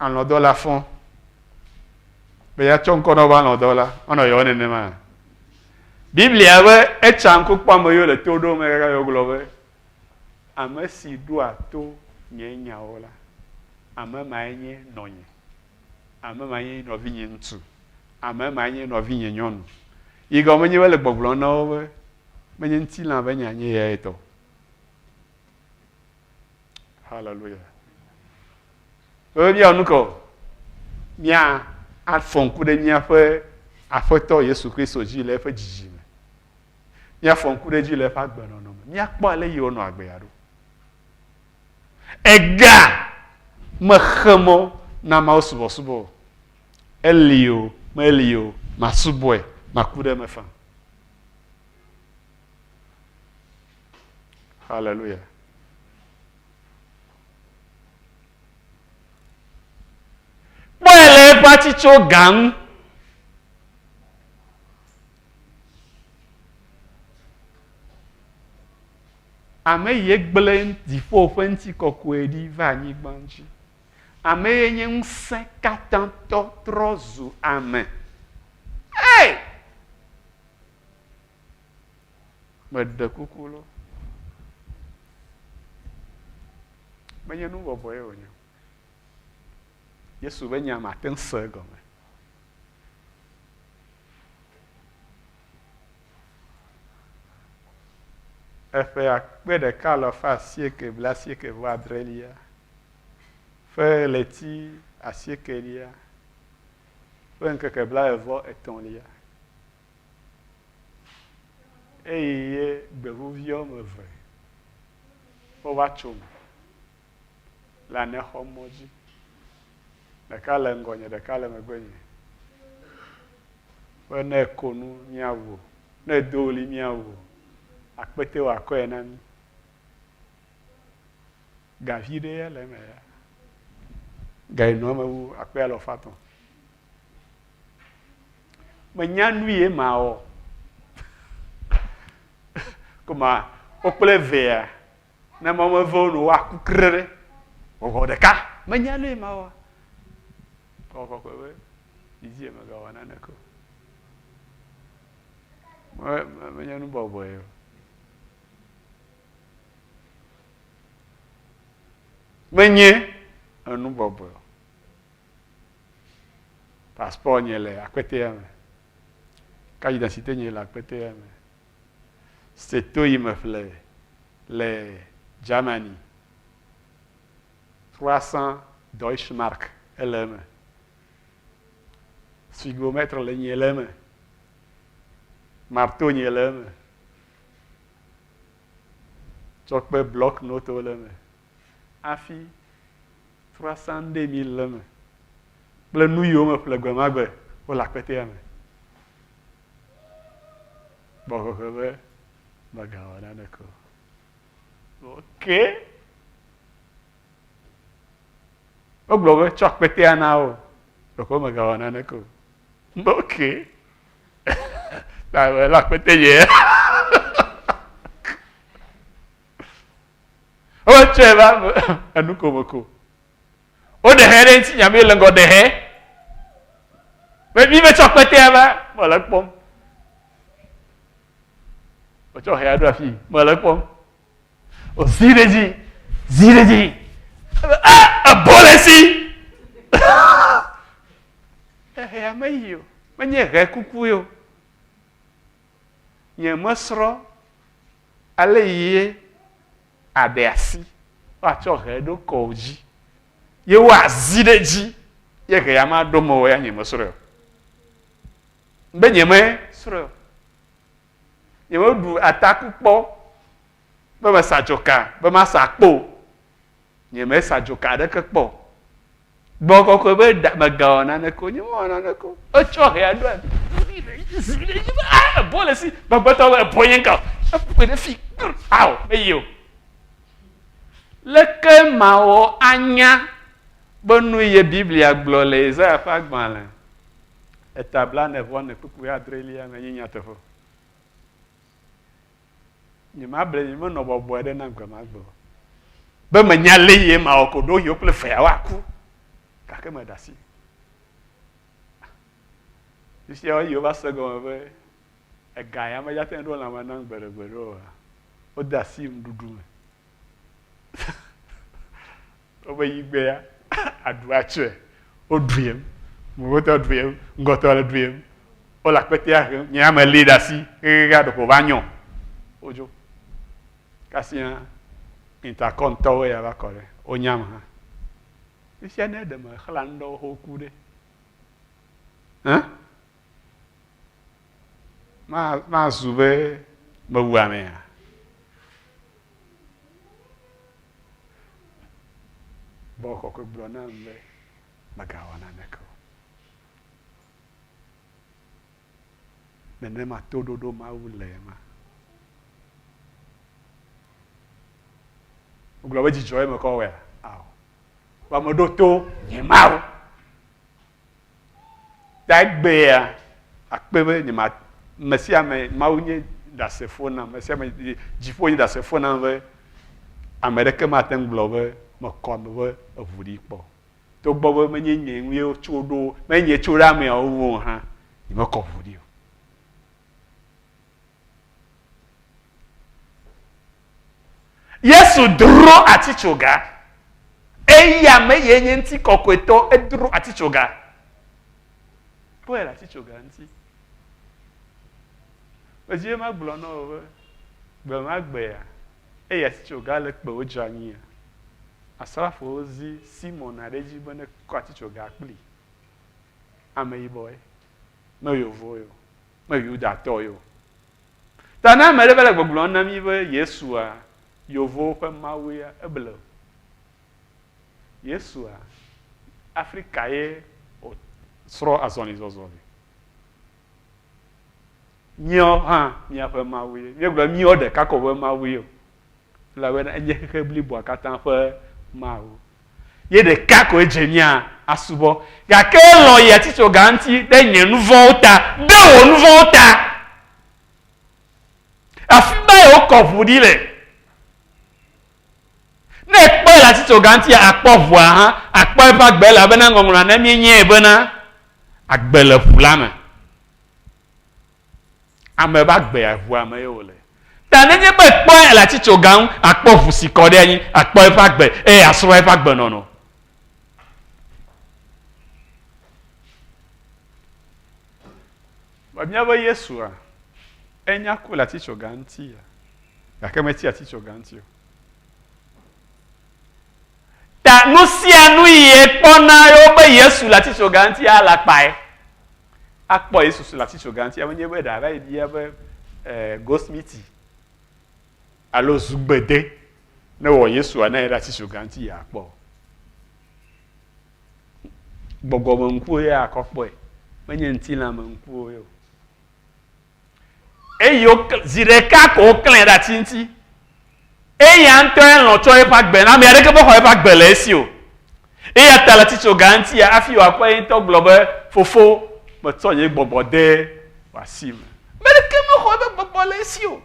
Speaker 1: Alɔ̃dɔla fɔ be yeatsɔ ŋkɔ na woƒe alɔ̃dɔla. Wonɔ yɔwɔ nenema. Biblia be etsa ŋku kpɔ ame yiwo le to ɖom kaka ye wogblɔ be ame si ɖoa to nye nyawo la, ame mae nye nɔnye. Ame ma nye nɔvinye ŋutsu, ame ma nye nɔvinye nyɔnu. Yi gɔme nye be le gbɔgblɔm na wo be menye ŋutilã ƒe nya nye ya etɔ. Hallelujah. Be míawɔ nu ka o? Mía afɔ ŋku ɖe míaƒe Aƒetɔ Yesu Kristo dzi le eƒe dzidzime. Míafɔ ŋku ɖe edzi le eƒe agbenɔnɔ me. Míakpɔ ale yi wònɔ agbea ɖo. Ega mexe mɔ na Mawu subɔsubɔ o. Eli o, meli o, masubɔe, maku ɖe eme faa. Hallelujah. Kpɔe le eƒe atitsoga ŋu. Ame ye gblẽ dziƒo ƒe ŋutikɔkɔe ɖi va anyigba dzi. Ame ye nye ŋusẽ katãtɔ trɔ zu ame. Ei! Meɖe kuku lo. Menye nu bɔbɔe wònye o. Yesu be nya mate ŋu se egɔme. Eƒe akpe ɖeka alafa asieke blaasieke vɔ adrelia ƒe ɣleti asiekelia ƒe ŋkeke blaeve etɔ̃lia. Eye ye gbevuvi woame eve wova tso me le anexɔ mɔ dzi. Ɖeka le ŋgɔnye, ɖeka le megbenye. Be ne eko nu míawu o, ne edo ɣli míawu o, akpete wòakɔe na mí. Ga vi ɖe ya le eme ya. Ga yi nɔ eme wu akpe alafa etɔ̃. Menya nu ye mawɔ. Koma wo kple evea ne mɔ meve wo nu woaku kre ɖe wɔwɔ ɖeka. Menya nu ye mawɔ. Kɔ kɔkɔe be didi megawɔ naneke o. Menye nu bɔbɔe o. Menye enu bɔbɔe o. Passeport nye le akpetea me. Carte d'identité nye le akpetea me. Seto yi me ƒle le Germany. 300 Deutsche Mark ele eme. Sphygmomètre le nye le eme. Marteau nye le eme. Tsɔ kpe bloc note le eme. Hafi 300 mille le eme. Kple nu yiwo meƒle gbe ma gbe wole akpetea me. Gbɔ xɔxɔ be megawɔ naneke o. Ok. Wogblɔ be tsɔ akpetea na wo. Ɖeko megawɔ naneke o. Ok. Ta le akpete ye. Wotsɔe va enu ko me ko. Woɖe hɛ ɖe ŋuti nya mi le ŋgɔ ɖe hɛ. Be mi metsɔ kpetea va mele kpɔm. Wotsɔ hɛa ɖo afi mele kpɔm. Ozi ɖe dzi, zi ɖe dzi. Ah, ebɔ le si. Ehea meyi o. Menye hɛ kuku o. Nye mesrɔ̃ ale ye aɖe asi woatsɔ hɛ ɖo kɔ dzi ye woazi ɖe edzi ye hɛa maɖo me o ya nye mesrɔ̃e o. Be nye mesrɔ̃e o. Nye meɖu ataku kpɔ be mesa dzoka be masa kpo. Nye mesa dzoka aɖeke kpɔ o. Gbɔ kɔkɔe be ɖa megawɔ naneke o, nye mewɔ naneke o. Etsɔ hɛa ɖo abi. Zi ɖe edzi be ah ebɔ le si. Gbagbãtɔ be ebɔ nye ŋka o. Eƒoe ɖe fi. Ao meyi o. Leke mawɔ anya be nu ye Biblia gblɔ le Yesaya ƒe agbalẽ eta blaene vɔ ene kpukpui adrelia me nye nyateƒe? Nyemable mi menɔ bɔbɔe ɖe nam gbe ma gbe o. Be menya le ye mawɔ ko ɖo yewo kple vea woaku. Gake meɖe asi. Fifia eyi wova se gɔme be ega ya medzate ŋu ɖo lãme nam gbeɖegbeɖe oa, wode asi nuɖuɖu me. Wobe yi gbea, aɖu atsɔe. Woɖuiem, megotɔ ɖuiem, ŋgɔtɔ le ɖuiem. Wole akpetea hem, nye ya melée ɖe asi xexexea ɖeko wòva nyɔ. Wodzo. Kasia intercom tɔwo ya va kɔ ɖe. Wonyam hã. Fifia ne ɖe mexlã nu ɖewo xoxo ku ɖe. Hã? Ma, mazu be mewu amea? Gbɔgbɔ kɔkɔe gblɔ nam be megawɔ naneke o. Nenema toɖoɖo Mawu le ema. Wogblɔ be dzidzɔ ye mekɔ wɔea? Ao. Vɔ meɖo to nye Mawu. Ta egbea akpe be nyema ame sia ame Mawu nye ɖasefo nam, ame sia ame dziƒo nye ɖasefo nam be ame ɖeke mate ŋu gblɔ be mekɔ ame ƒe eʋu ɖi kpɔ o. Togbɔ be menye nye ŋue wotso ɖo, menye nye tso ɖe ameawo ŋu o hã, nyemekɔ ʋu ɖi o. Yesu dro atitsoga. Eya me ye nye ŋutikɔkɔetɔ, edro atitsoga. Kpɔe le atitsoga ŋuti. Medzi be magblɔ na wò be gbe ma gbea, eyi atitsoga le kpewo dze anyia, asrafowo zi Simon aɖe dzi be nekɔ atitsoga kpli. Ameyibɔe, me yevuwoe o, me Yudatɔe o. Ta ne ame ɖe va le gbɔgblɔm na mí be Yesua yevuwo ƒe Mawu ya, eble o. Yesua, Afrika ye wòsrɔ̃ azɔlizɔzɔ le. Míawo hã míaƒe Mawu ye. Míegblɔ míawo ɖeka ko ƒe Mawu ye o. Elabena enye xexe bliboa katã ƒe Mawu. Ye ɖeka koe dze mía asubɔ. Gake elɔ̃ yi atitsoga ŋuti ɖe nye nu vɔ̃wo ta, ɖe wò nu vɔ̃wo ta. Afi mae wokɔ ʋu ɖi le. Ne èkpɔe le atitsoga ŋuti, akpɔ ʋua hã, akpɔ eƒe agbe elabena ŋɔŋlɔa na míenyae bena agbe le ʋu la me. Ame ƒe agbea ʋua me ye wòle. Ta nenye be èkpɔe le atitsoga ŋu, akpɔ ʋu si kɔ ɖe anyi, akpɔ eƒe agbe eye asrɔ̃ eƒe agbenɔnɔ. Vɔ míabe Yesua, enya ku le atitsoga ŋuti ya, gake metsi atitsoga ŋuti o. Ta nu sia nu yi ekpɔna ye wobe Yesu le atitsoga ŋuti alakpae. Akpɔ Yesu le atitsoga ŋuti menye be ɖe ava yi bia be eh, Goldsmith alo Zugbede ne wɔ Yesua ne ɖe atitsoga ŋuti yeakpɔ. Gbɔgbɔme ŋkuwo ye akɔ kpɔe, menye ŋutilãme ŋkuwo ye o. Eye zi ɖeka ko woklãe ɖe ati ŋuti. Eya ŋutɔe lɔ̃ tsɔ eƒe agbe na ame aɖeke mexɔ eƒe agbe le esi o. Eya ta le titsoga ŋutia, hafi wòakpɔ ye ŋutɔ gblɔ be, Fofo, metsɔ nye gbɔgbɔ de wò asi me. Ame aɖeke mexɔ eƒe gbɔgbɔ le esi o.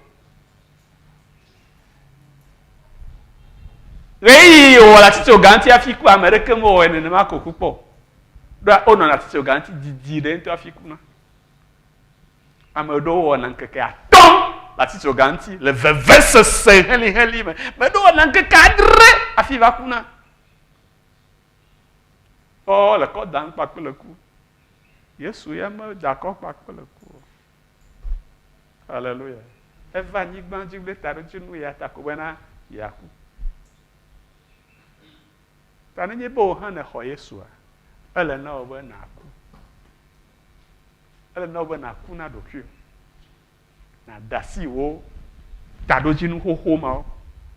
Speaker 1: Ɣeyiɣi wòwɔ le atitsoga ŋuti hafi ku, ame aɖeke mewɔe nenema ko ku kpɔ o. Ɖoa wonɔna atitsoga ŋuti didi ɖe ŋutɔ hafi kuna. Ame ɖewo wɔna ŋkeke atɔ̃ le atitsoga ŋuti le vevesese heliheli me. Ame ɖewo wɔna ŋkeke adre hafi va kuna. Kpɔ le kɔ dam kpakple ku. Yesu ya meda kɔ kpakple ku o. Haleluya. Eva anyigba dzi kple taɖodzinu ya ta ko bena yeaku. Ta nenye be wò hã nèxɔ Yesua, ele na wò be nàku. Ele na wò be nàku na ɖokuiwò. Nàde asi wò taɖodzinu xoxo mawo,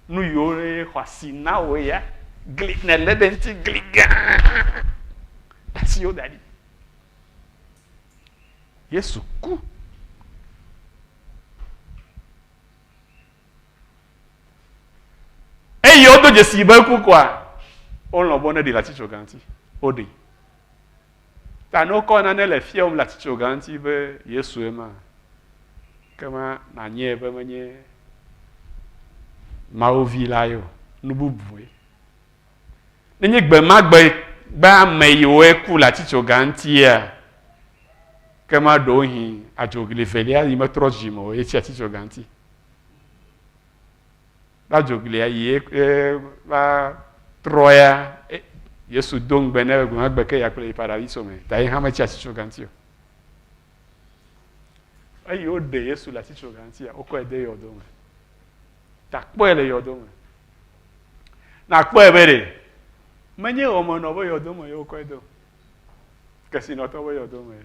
Speaker 1: nu yiwo xɔ asi na wò ya, gli nèlé ɖe ŋuti gli gã, de asi wo da ɖi. Yesu ku. Eye wodo dzesi be eku koa, wolɔ̃ be woneɖi le atitsoga ŋuti. Woɖi. Ta ne wokɔ nane le fiawòm le atitsoga ŋuti be Yesue ma, kema nànyae be menye Mawu Vi la ye o, nu bubue. Nenye gbe ma gbe be ame yiwoe ku le atitsoga ŋutia, kema ɖewohĩ adzogli velia yi metrɔ dzime o ye tsi atitsoga ŋuti. Va adzoglia yi ye va trɔ ya, Yesu do ŋugbe nɛ be gbe ma gbe ke yeakplɔe yi paradiso me, ta ye hã metsi atitsoga ŋuti o. Eyi woɖe Yesu le atitsoga ŋutia, wokɔe de yɔdo me. Ta kpɔe le yɔdo me. Nàkpɔe be ɖe menye wɔmenɔ be yɔdo me ye wokɔe de o. Kesinɔtɔ be yɔdo me ye.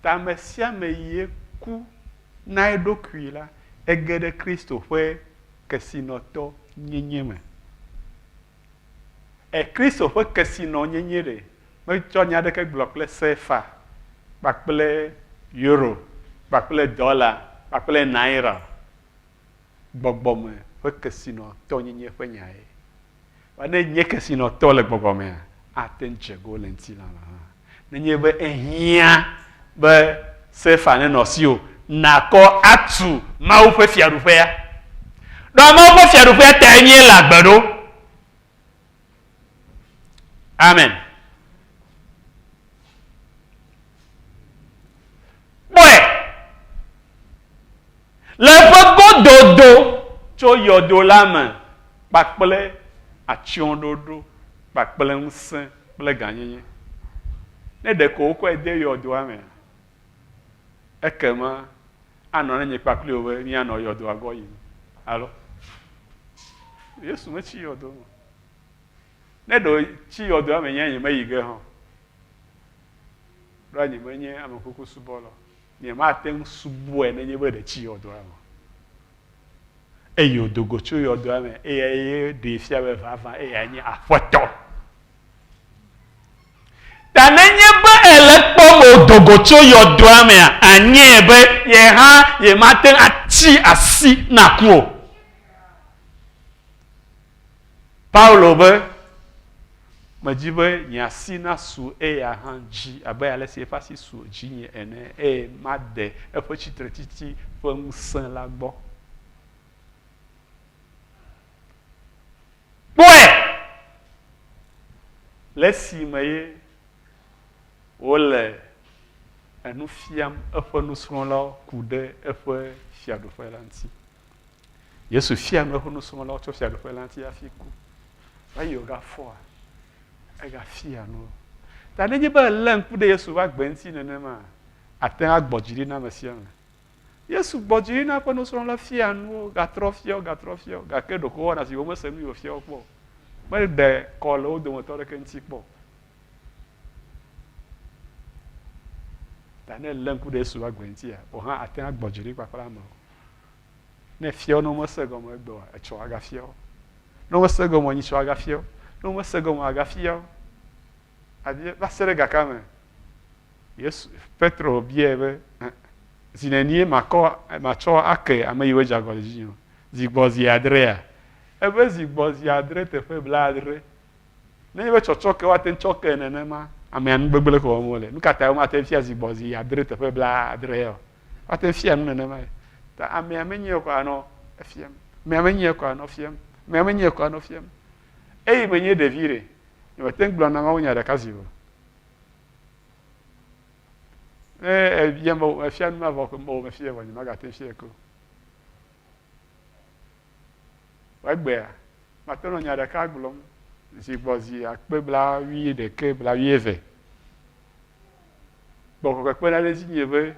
Speaker 1: Ta ame sia ame yi ku na eɖokui la, ege ɖe Kristo ƒe kesinɔtɔ nyenye me. E Kristo ƒe kesinɔnyenye ɖe metsɔ nya aɖeke gblɔ kple sefa kpakple euro kpakple dɔla kpakple naira o. Gbɔgbɔme ƒe kesinɔtɔnyenye ƒe nyae. Vɔ ne enye kesinɔtɔ le gbɔgbɔ mea, ate ŋu dze go le ŋutilã me hã. Nenye be ehiã be sefa nenɔ asiwò nàkɔ atu Mawu ƒe Fiaɖuƒea. Ɖoa Mawu ƒe Fiaɖuƒea tae míele agbe ɖo. Amen. Kpɔe le eƒe gododo tso yɔdo la me kpakple atsyɔ̃ɖoɖo kpakple ŋusẽ kple gãnyenye. Ne ɖeko wokɔe de yɔdoa mea, ekema anɔ na nye kpakple wò be míanɔ yɔdoa gbɔ yim. Alo? Yesu metsi yɔdo me o. Ne ɖe wòtsi yɔdoa me nye nyemeyi ge hã o. Ɖoa nyemenye ame kuku subɔla o. Nyemate ŋu subɔe nenye be ɖe tsi yɔdoa me o. Eye wòdo go tso yɔdoa me eye ɖee fia be vavã eyae nye Aƒetɔ. Ta nenye be èle ekpɔm wòdo go tso yɔdoa mea, anyae be ye hã yemate ŋu atsi asi na ku o. Paulo be, Medi be nye asi nasu eya hã dzi abe ale si eƒe asi su dzinye ene, eye made eƒe tsitretsitsi ƒe ŋusẽ la gbɔ. Kpɔe! Le esime ye wòle enu fiam eƒe nusrɔ̃lawo ku ɖe eƒe fiaɖuƒe la ŋuti. Yesu fia nu eƒe nusrɔ̃lawo tso fiaɖuƒe la ŋuti hafi ku. Eye wògafɔa, egafia nu wo. Ta nenye be èlé ŋku ɖe Yesu ƒe agbe ŋuti nenema, àte ŋu agbɔ dzi ɖi na ame sia ame. Yesu gbɔ dzi ɖi na eƒe nusrɔ̃la fia nu wo, gatrɔ fia wo, gatrɔ fia wo, gake ɖeko wowɔna zi womese nu yi wòfia wo kpɔ o. Meɖe kɔ le wo dometɔ aɖeke ŋuti kpɔ o. Ta ne èlé ŋku ɖe Yesu ƒe agbe ŋutia, wò hã àte ŋu agbɔ dzi ɖi kpakple amewo. Ne èfia wo ne womese egɔme egbe oa, etsɔ agafia wo. Ne womese egɔme o, nyitsɔ agafia wo. Ne womese egɔme o, agafia wo. Abia va se ɖe gaka me? Yesu, Petro biae be, Zi nenie makɔ, matsɔ ake ame yiwo dze agɔ le dzinye o? Zi gbɔ zi adrea? Ebe zi gbɔ zi adre teƒe blaadre. Nenye be tsɔtsɔke woate ŋu tsɔ ke nenema, amea nu gbegblẽ ko wɔm wole. Nu ka tae womate ŋu fia zi gbɔ zi adre teƒe blaadre o? Woate ŋu fia nu nenema ye. Ta amea menye o ko anɔ efiam. Amea menye o ko anɔ fiam. Amea menye o ko anɔ fiam. Eyi menye ɖevi ɖe, nyemete ŋu gblɔ na mawunya ɖeka zi o. Ne ebiam be mefia nu ma vɔ ko, o mefia vɔ, nyemagate ŋu fiae ke o. Egbea, mate ŋu anɔ nya ɖeka gblɔm zi gbɔ zi akpe bla wuiɖekɛ bla wuieve. Gbɔgbɔ kɔkɔe kpena ɖe dzinye be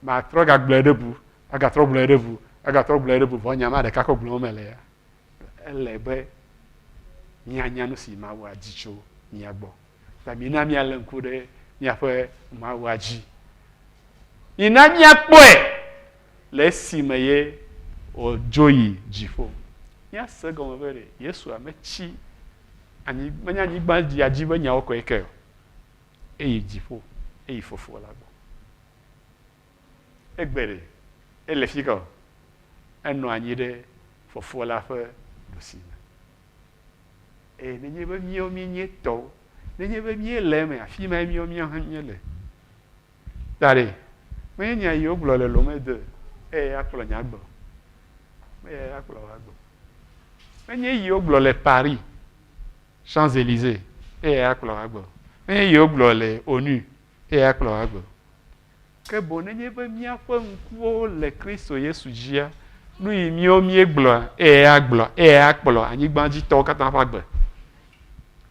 Speaker 1: matrɔ gagblɔe ɖe ŋu, agatrɔ gblɔe ɖe ŋu, agatrɔ gblɔe ɖe ŋu vɔ nya ma ɖeka ko gblɔm mele ya. Ele be míanya nu si Mawu adi tso mía gbɔ. Ta mina míalé ŋku ɖe míaƒe Mawua dzi. Mina míakpɔe le esime ye wòdzo yi dziƒo. Míase egɔme be ɖe Yesua metsi anyi, menye anyigba dzia dzi ƒe nyawo koe ke o. Eyi dziƒo, eyi Fofoa la gbɔ. Egbe ɖe, ele fi ka o? Enɔ anyi ɖe Fofoa la ƒe ɖusi me. Eye nenye be míawo míenye tɔwo, nenye be míele eme, afi mae míawo míawo hã míele. Ta ɖe, menye nya yi wogblɔ le Lome de eye akplɔ nye agbe o. Menye eyae akplɔ wò agbe o. Menye yi wogblɔ le Paris, Champs-Élysées, eye akplɔ wò agbe o. Menye yi wogblɔ le ONU, eye akplɔ wò agbe o. Ke boŋ nenye be míaƒe ŋkuwo le Kristo Yesu dzia, nu yi míawo míegblɔa, eyae agblɔ, eyae akplɔ anyigbadzitɔwo katã ƒe agbe.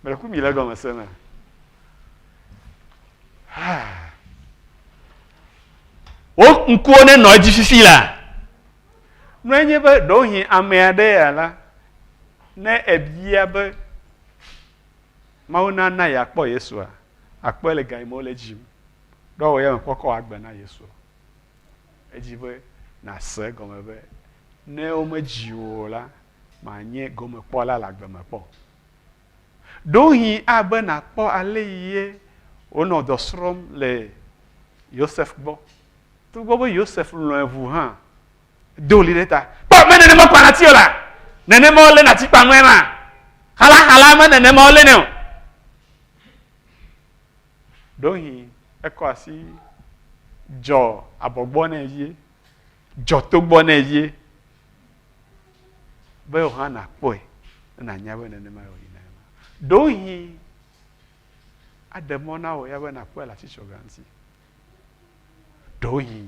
Speaker 1: Mele ku mi le egɔme se mea? Wò ŋkuwo nenɔ edzi fifi la. Nue nye be ɖewohĩ ame aɖe ya la, Ne èbia be Mawu nana yeakpɔ Yesua, àkpɔe le gayime wole edzim. Ɖoa wò ya mèkpɔ kɔ agbe na Yesu o. Edzi be nàse egɔme be ne womedzi wò o la, mànye gomekpɔla le agbe me kpɔ o. Ɖewohĩ abe nàkpɔ aleyi ye wònɔ dɔ srɔ̃m le Yosef gbɔ. Togbɔ be Yosef lɔ̃e ʋu hã, do ɣli ɖe ta. Kpɔ, me nenema kpa nati o la, nenema wolé nati kpa nue ma. Xalaxala me nenema wolé nɛ o. Ɖewohĩ ekɔ asi dzɔ abɔgbɔ nɛ vie, dzɔ togbɔ nɛ vie be wò hã nàkpɔe ne nànya be nenema wòyina ema. Ɖewohĩ aɖe mɔ na wò ya be nàkpɔe le atitsoga ŋuti. Ɖewohĩ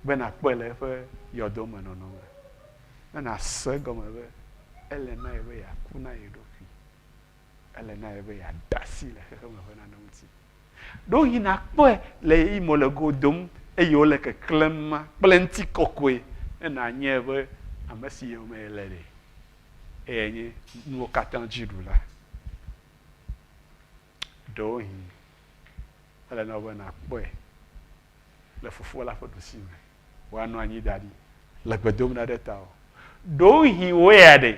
Speaker 1: be nàkpɔe le eƒe yɔdo me nɔnɔ me, ne nàse egɔme be ele na ye be yeaku na ye ɖokui, ele na ye be yeaɖe asi le xexeme ƒe nane ŋuti. Ɖewohĩ nàkpɔe le ɣeyiɣi me wòle go dom eye wole keklẽm ma kple ŋutikɔkɔe ne nànyae be ame si yome yele ɖe, eyae nye nuwo katã dzi ɖula. Ɖewohĩ ele na wò be nàkpɔe le Fofo la ƒe ɖusi me wòanɔ anyi da ɖi le gbe dom ɖa ɖe tawò. Ɖewohĩ wò ya ɖe,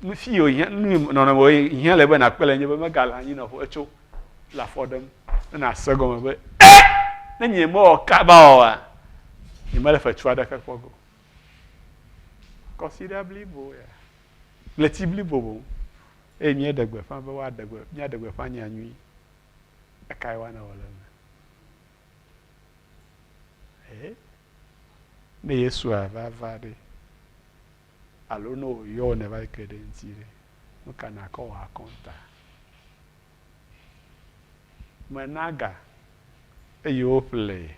Speaker 1: nu fi wòhiã, nu nɔnɔme wòhiã le be nàkpɔe le nye be megale anyinɔƒe etso le afɔ ɖem ne nàse egɔme be, E! Ne nye mewɔ kaba oa, nyemele fetu aɖeke kpɔ ge o. Kɔsiɖa blibo ya, ɣleti blibo boŋ eye míeɖe gbeƒã be woaɖe gbe, míaɖe gbeƒã nya nyui. Ekae woana wɔ le eme? Ee, ne Yesua va va ɖe, alo ne wòyɔ wò nèva ke ɖe eŋuti ɖe, nu ka nàkɔ wɔ akɔnta? Mena ga eye woƒle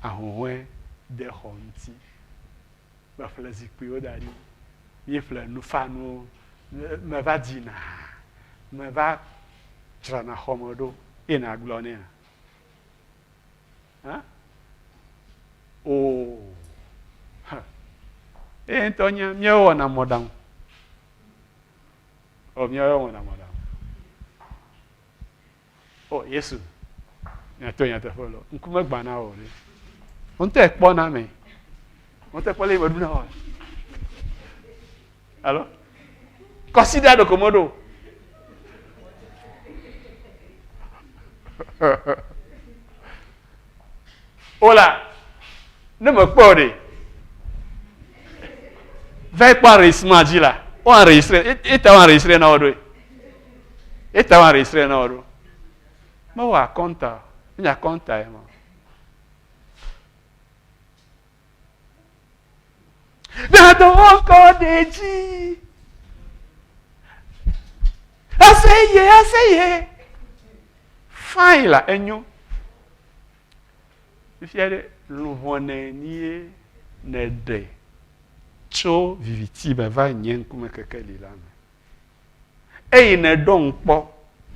Speaker 1: ahuhɔ̃e de xɔ ŋuti. Meƒle zikpuiwo da ɖi, míeƒle nufanuwo, meva dina ha, meva dzrana xɔme ɖo eye nàgblɔ nɛa? Hã? Oo. Ha. Eye ŋutɔ nye míawo wɔna mɔɖaŋu. O, míawo wɔna mɔɖaŋu. O, Yesu, nyato nyateƒe lɔ, ŋku megbã na wò ɖe. Wò ŋutɔ ekpɔ na me. Wò ŋutɔ ekpɔ le yi meɖu na wò. Alo? Kɔsiɖa ɖeko meɖo. Hola, ne mekpɔ o ɖe, va yi kpɔ enregistrement dzi la, wo enregistré, eta wo enregistré na wo ɖoe. Eta wo enregistré na wo ɖo. Mewɔ akɔnta o, menye akɔnta ye ma. Nado ŋkɔ ɖe dzi. Aseye, aseye. Fine la, enyo. Fifia ɖe, luʋɔ nenie nèɖe tso viviti me va nye ŋkume kekeli la me? Eye nèɖɔ ŋu kpɔ,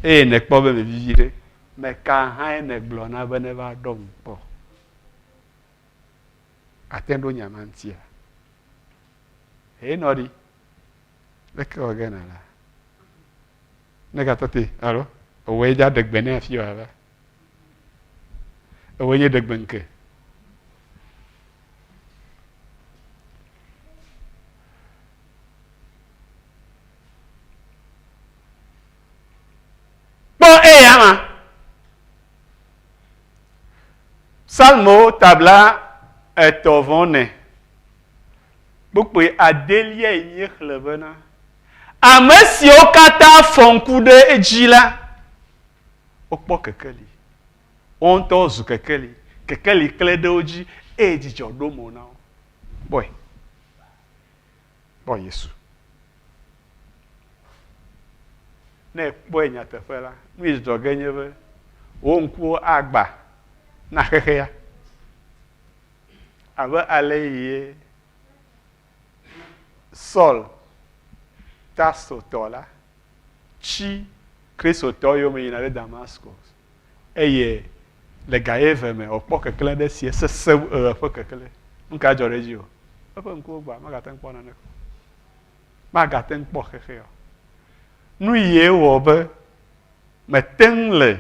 Speaker 1: eye nèkpɔ be mevivi ɖe, meka hãe nègblɔ na be neva ɖɔ ŋu kpɔ? Àte ŋu ɖo nya ma ŋutia? Hee nɔ ɖi. Leke wɔ ge nàla? Ne gatɔ te alo ewɔe dza ɖe gbe nɛ hafi wòava. Ewɔe nye ɖe gbe ŋke. Kpɔ eya ma. Psalmowo tabla etɔ̃ vɔ ene, kpukpui adeliae míexlẽ bena, Ame siwo katã fɔ ŋku ɖe edzi la, wokpɔ kekeli. Woawo ŋutɔwo zu kekeli. Kekeli klẽ ɖe wo dzi eye dzidzɔ ɖo mo na wo. Kpɔe. Kpɔ Yesu. Ne èkpɔe nyateƒe la, nu yi dzɔ ge nye be wò ŋkuwo agba na xexea. Abe ale yi Saul Tarsotɔ la tsi Kristotɔwo yome yina ɖe Damasko eye le ga eve me wòkpɔ keklẽ ɖe si esesẽ wu eɣe ƒe keklẽ. Nu ka dzɔ ɖe edzi o? Eƒe ŋkuwo gbã, megate ŋu kpɔ naneke o. Magate ŋu kpɔ xexea o. Nu yie wɔ be mete ŋu le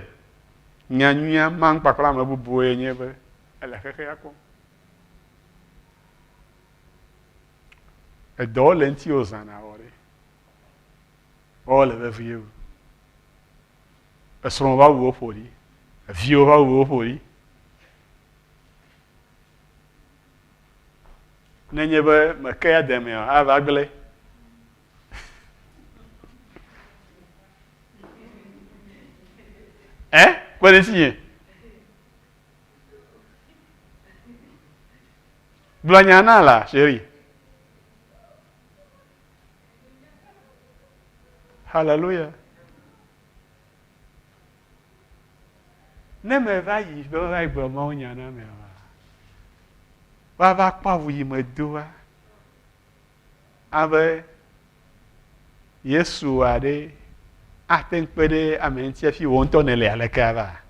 Speaker 1: nyanyuia mam kpakple ame bubuwoe nye be ele xexea kpɔm. Edɔwo le ŋutiwò zã nàwɔ ɖe. Woawo le vevie wu. Esrɔ̃wò ƒe awuwo ƒo ɖi, eviwò ƒe awuwo ƒo ɖi. Nenye be meke ademea, ava gblẽ. Ɛ? Kpe ɖe ŋutinye. Gblɔ nya na la, chérie. Hallelujah. Ne meva yi be meva yi gblɔ Mawu nya na ameawoa, woava kpɔ awu yi medoa abe Yesu aɖe ate ŋu kpe ɖe ame ŋuti hafi wò ŋutɔ nèle aleke ava?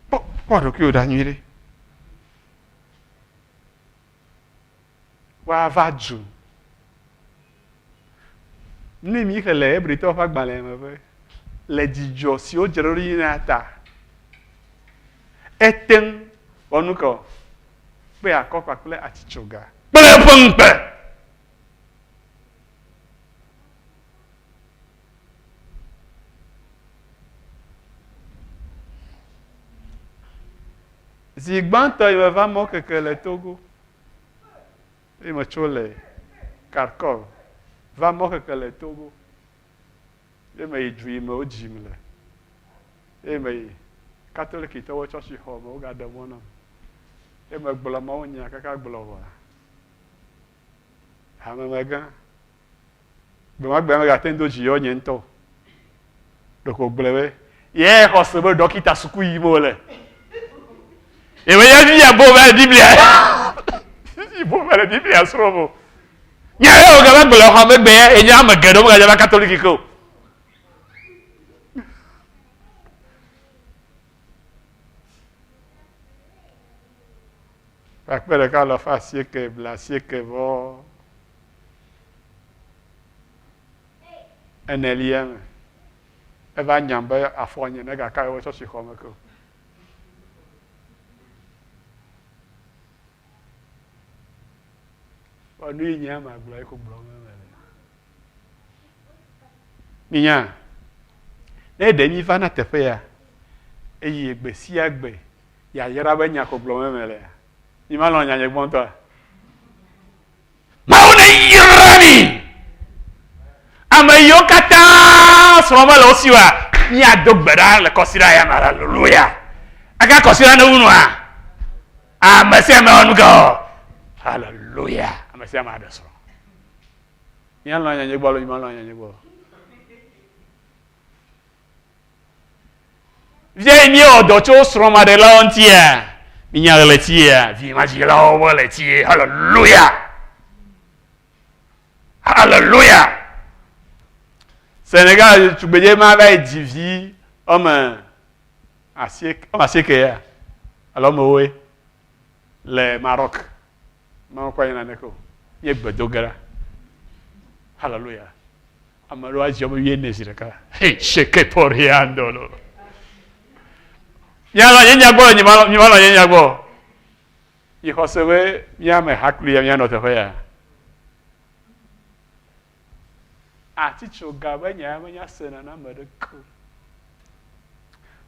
Speaker 1: Kpɔ kpɔ ɖokuiwò ɖa nyuie ɖe. Woava dzu. Nu mi xlẽ le Hebritɔwo ƒe agbalẽ me be le dzidzɔ si wodzra ɖo ɖi na ta, ete ŋu wɔ nu ka o? Kpe akɔ kpakple atitsoga kple eƒe ŋukpe. Zi gbãtɔ yi meva mɔkeke le Togo eye metso le Kharkov va mɔkeke le Togo ye meyi du yi me wodzim le eye meyi Katolikitɔwo tsɔtsixɔ me wogaɖe mɔ nam eye megblɔ mawunya kaka gblɔ vɔa hamemegã Gbe ma gbea megate ŋu do dzi yɔ nye ŋutɔ o. Ɖeko wògblɔe be, Ye xɔ se be ɖɔkita suku yim wole. Ye be ye via bo va le Biblia. Bo va le Biblia srɔ̃m o. Nya ye wògava gblɔ xɔ megbe ya, enye ame geɖewo megadze va Katoliki ke o. Akpe ɖeka alafa asieke blaasieke vɔ enelia me. Eva nyam be afɔ nye negaka yewo tsɔtsixɔ me ke o. Vɔ nu yi nye ama gblɔ ye ko gblɔ me mele. Minya, ne ɖe mi va na teƒe ya eye gbe sia gbe yayra be nya ko gblɔ me melea, mi ma lɔ̃ nya nye gbɔ ŋutɔa? Mawu neyra mi. Ame yiwo katã srɔ̃ mele wo si oa, míado gbe ɖa le kɔsiɖa ya me. Haleluya. Aka kɔsiɖa ne wu nua, ame sia ame wɔ nu ke o. Haleluya. Ame sia ame aɖe srɔ̃. Míalɔ̃ anya nye gbɔ alo mímalɔ̃ anya nye gbɔ o. Fia yi míewɔ dɔ tso srɔ̃maɖelawo ŋutia, mínya ɣletia, vimadzilawo ƒe ɣletie. Haleluya! Haleluya! Senegal tugbedze ma va yi dzi vi wɔme asieke, wɔme asieke ya alo wɔme ewoe le Maroc. Mawu kɔ nye naneke o. Nye gbe do ge ɖa. Haleluya. Ame ɖewo adzi wɔme wuiene zi ɖeka. Hey, sheke poriando lo. Mialɔ̃ nye nya gbɔ, mimalɔ̃ nye nya gbɔ. Mi xɔse be míame hakli ya míanɔ teƒe ya. Atitsoga be nya ya menya sena na ame ɖeke o.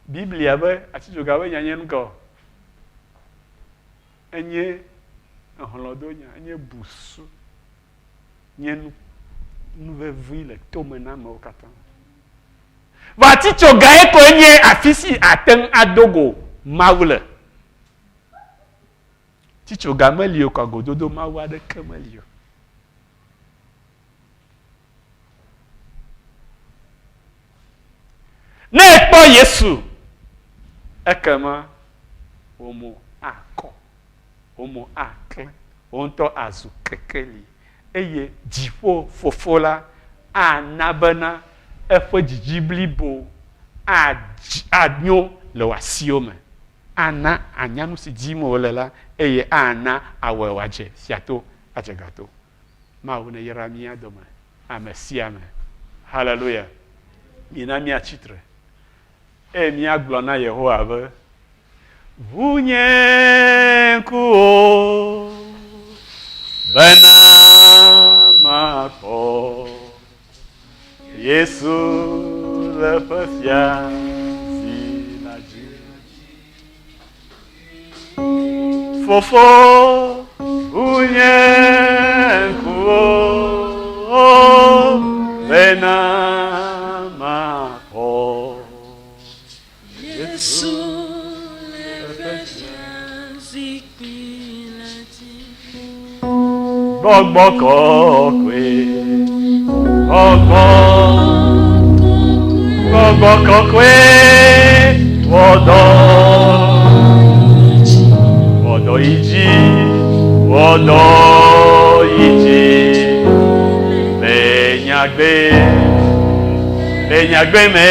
Speaker 1: Biblia be atitsoga be nya nye nu ka o? Enye ehlɔ̃donya, enye busu, nye nu nu vevi le tome na amewo katã. Vɔ atitsogae koe nye afi si àte ŋu ado go Mawu le. Titsoga meli o, kɔgododo Mawu aɖeke meli o. Ne èkpɔ Yesu, ekema wò mo akɔ, wò mo aklẽ, wò ŋutɔ azu kekeli, eye dziƒo Fofo la ana bena eƒe dzidzi blibo adzi, anyo le wò asiwo me. Ana ànya nu si dim wòle la, eye ana awɔe wòadze fiato, adze gato. Mawu neyra mía dome ame sia ame. Haleluya! Mina míatsi tre eye míagblɔ na Yehowa be, Ʋu nye ŋkuwo bena makpɔ Yesu le ƒe fia zi la dzi. Fofo, ʋu nye ŋkuwo bena makpɔ
Speaker 2: Yesu le ƒe fiazikpui la dzi.
Speaker 1: Gbɔgbɔ kɔkɔe, gbɔgbɔ, gbɔgbɔ kɔkɔe, wɔ dɔ, wɔ dɔ yi dzi, wɔ dɔ yi dzi, le nyagbe, le nyagbe me.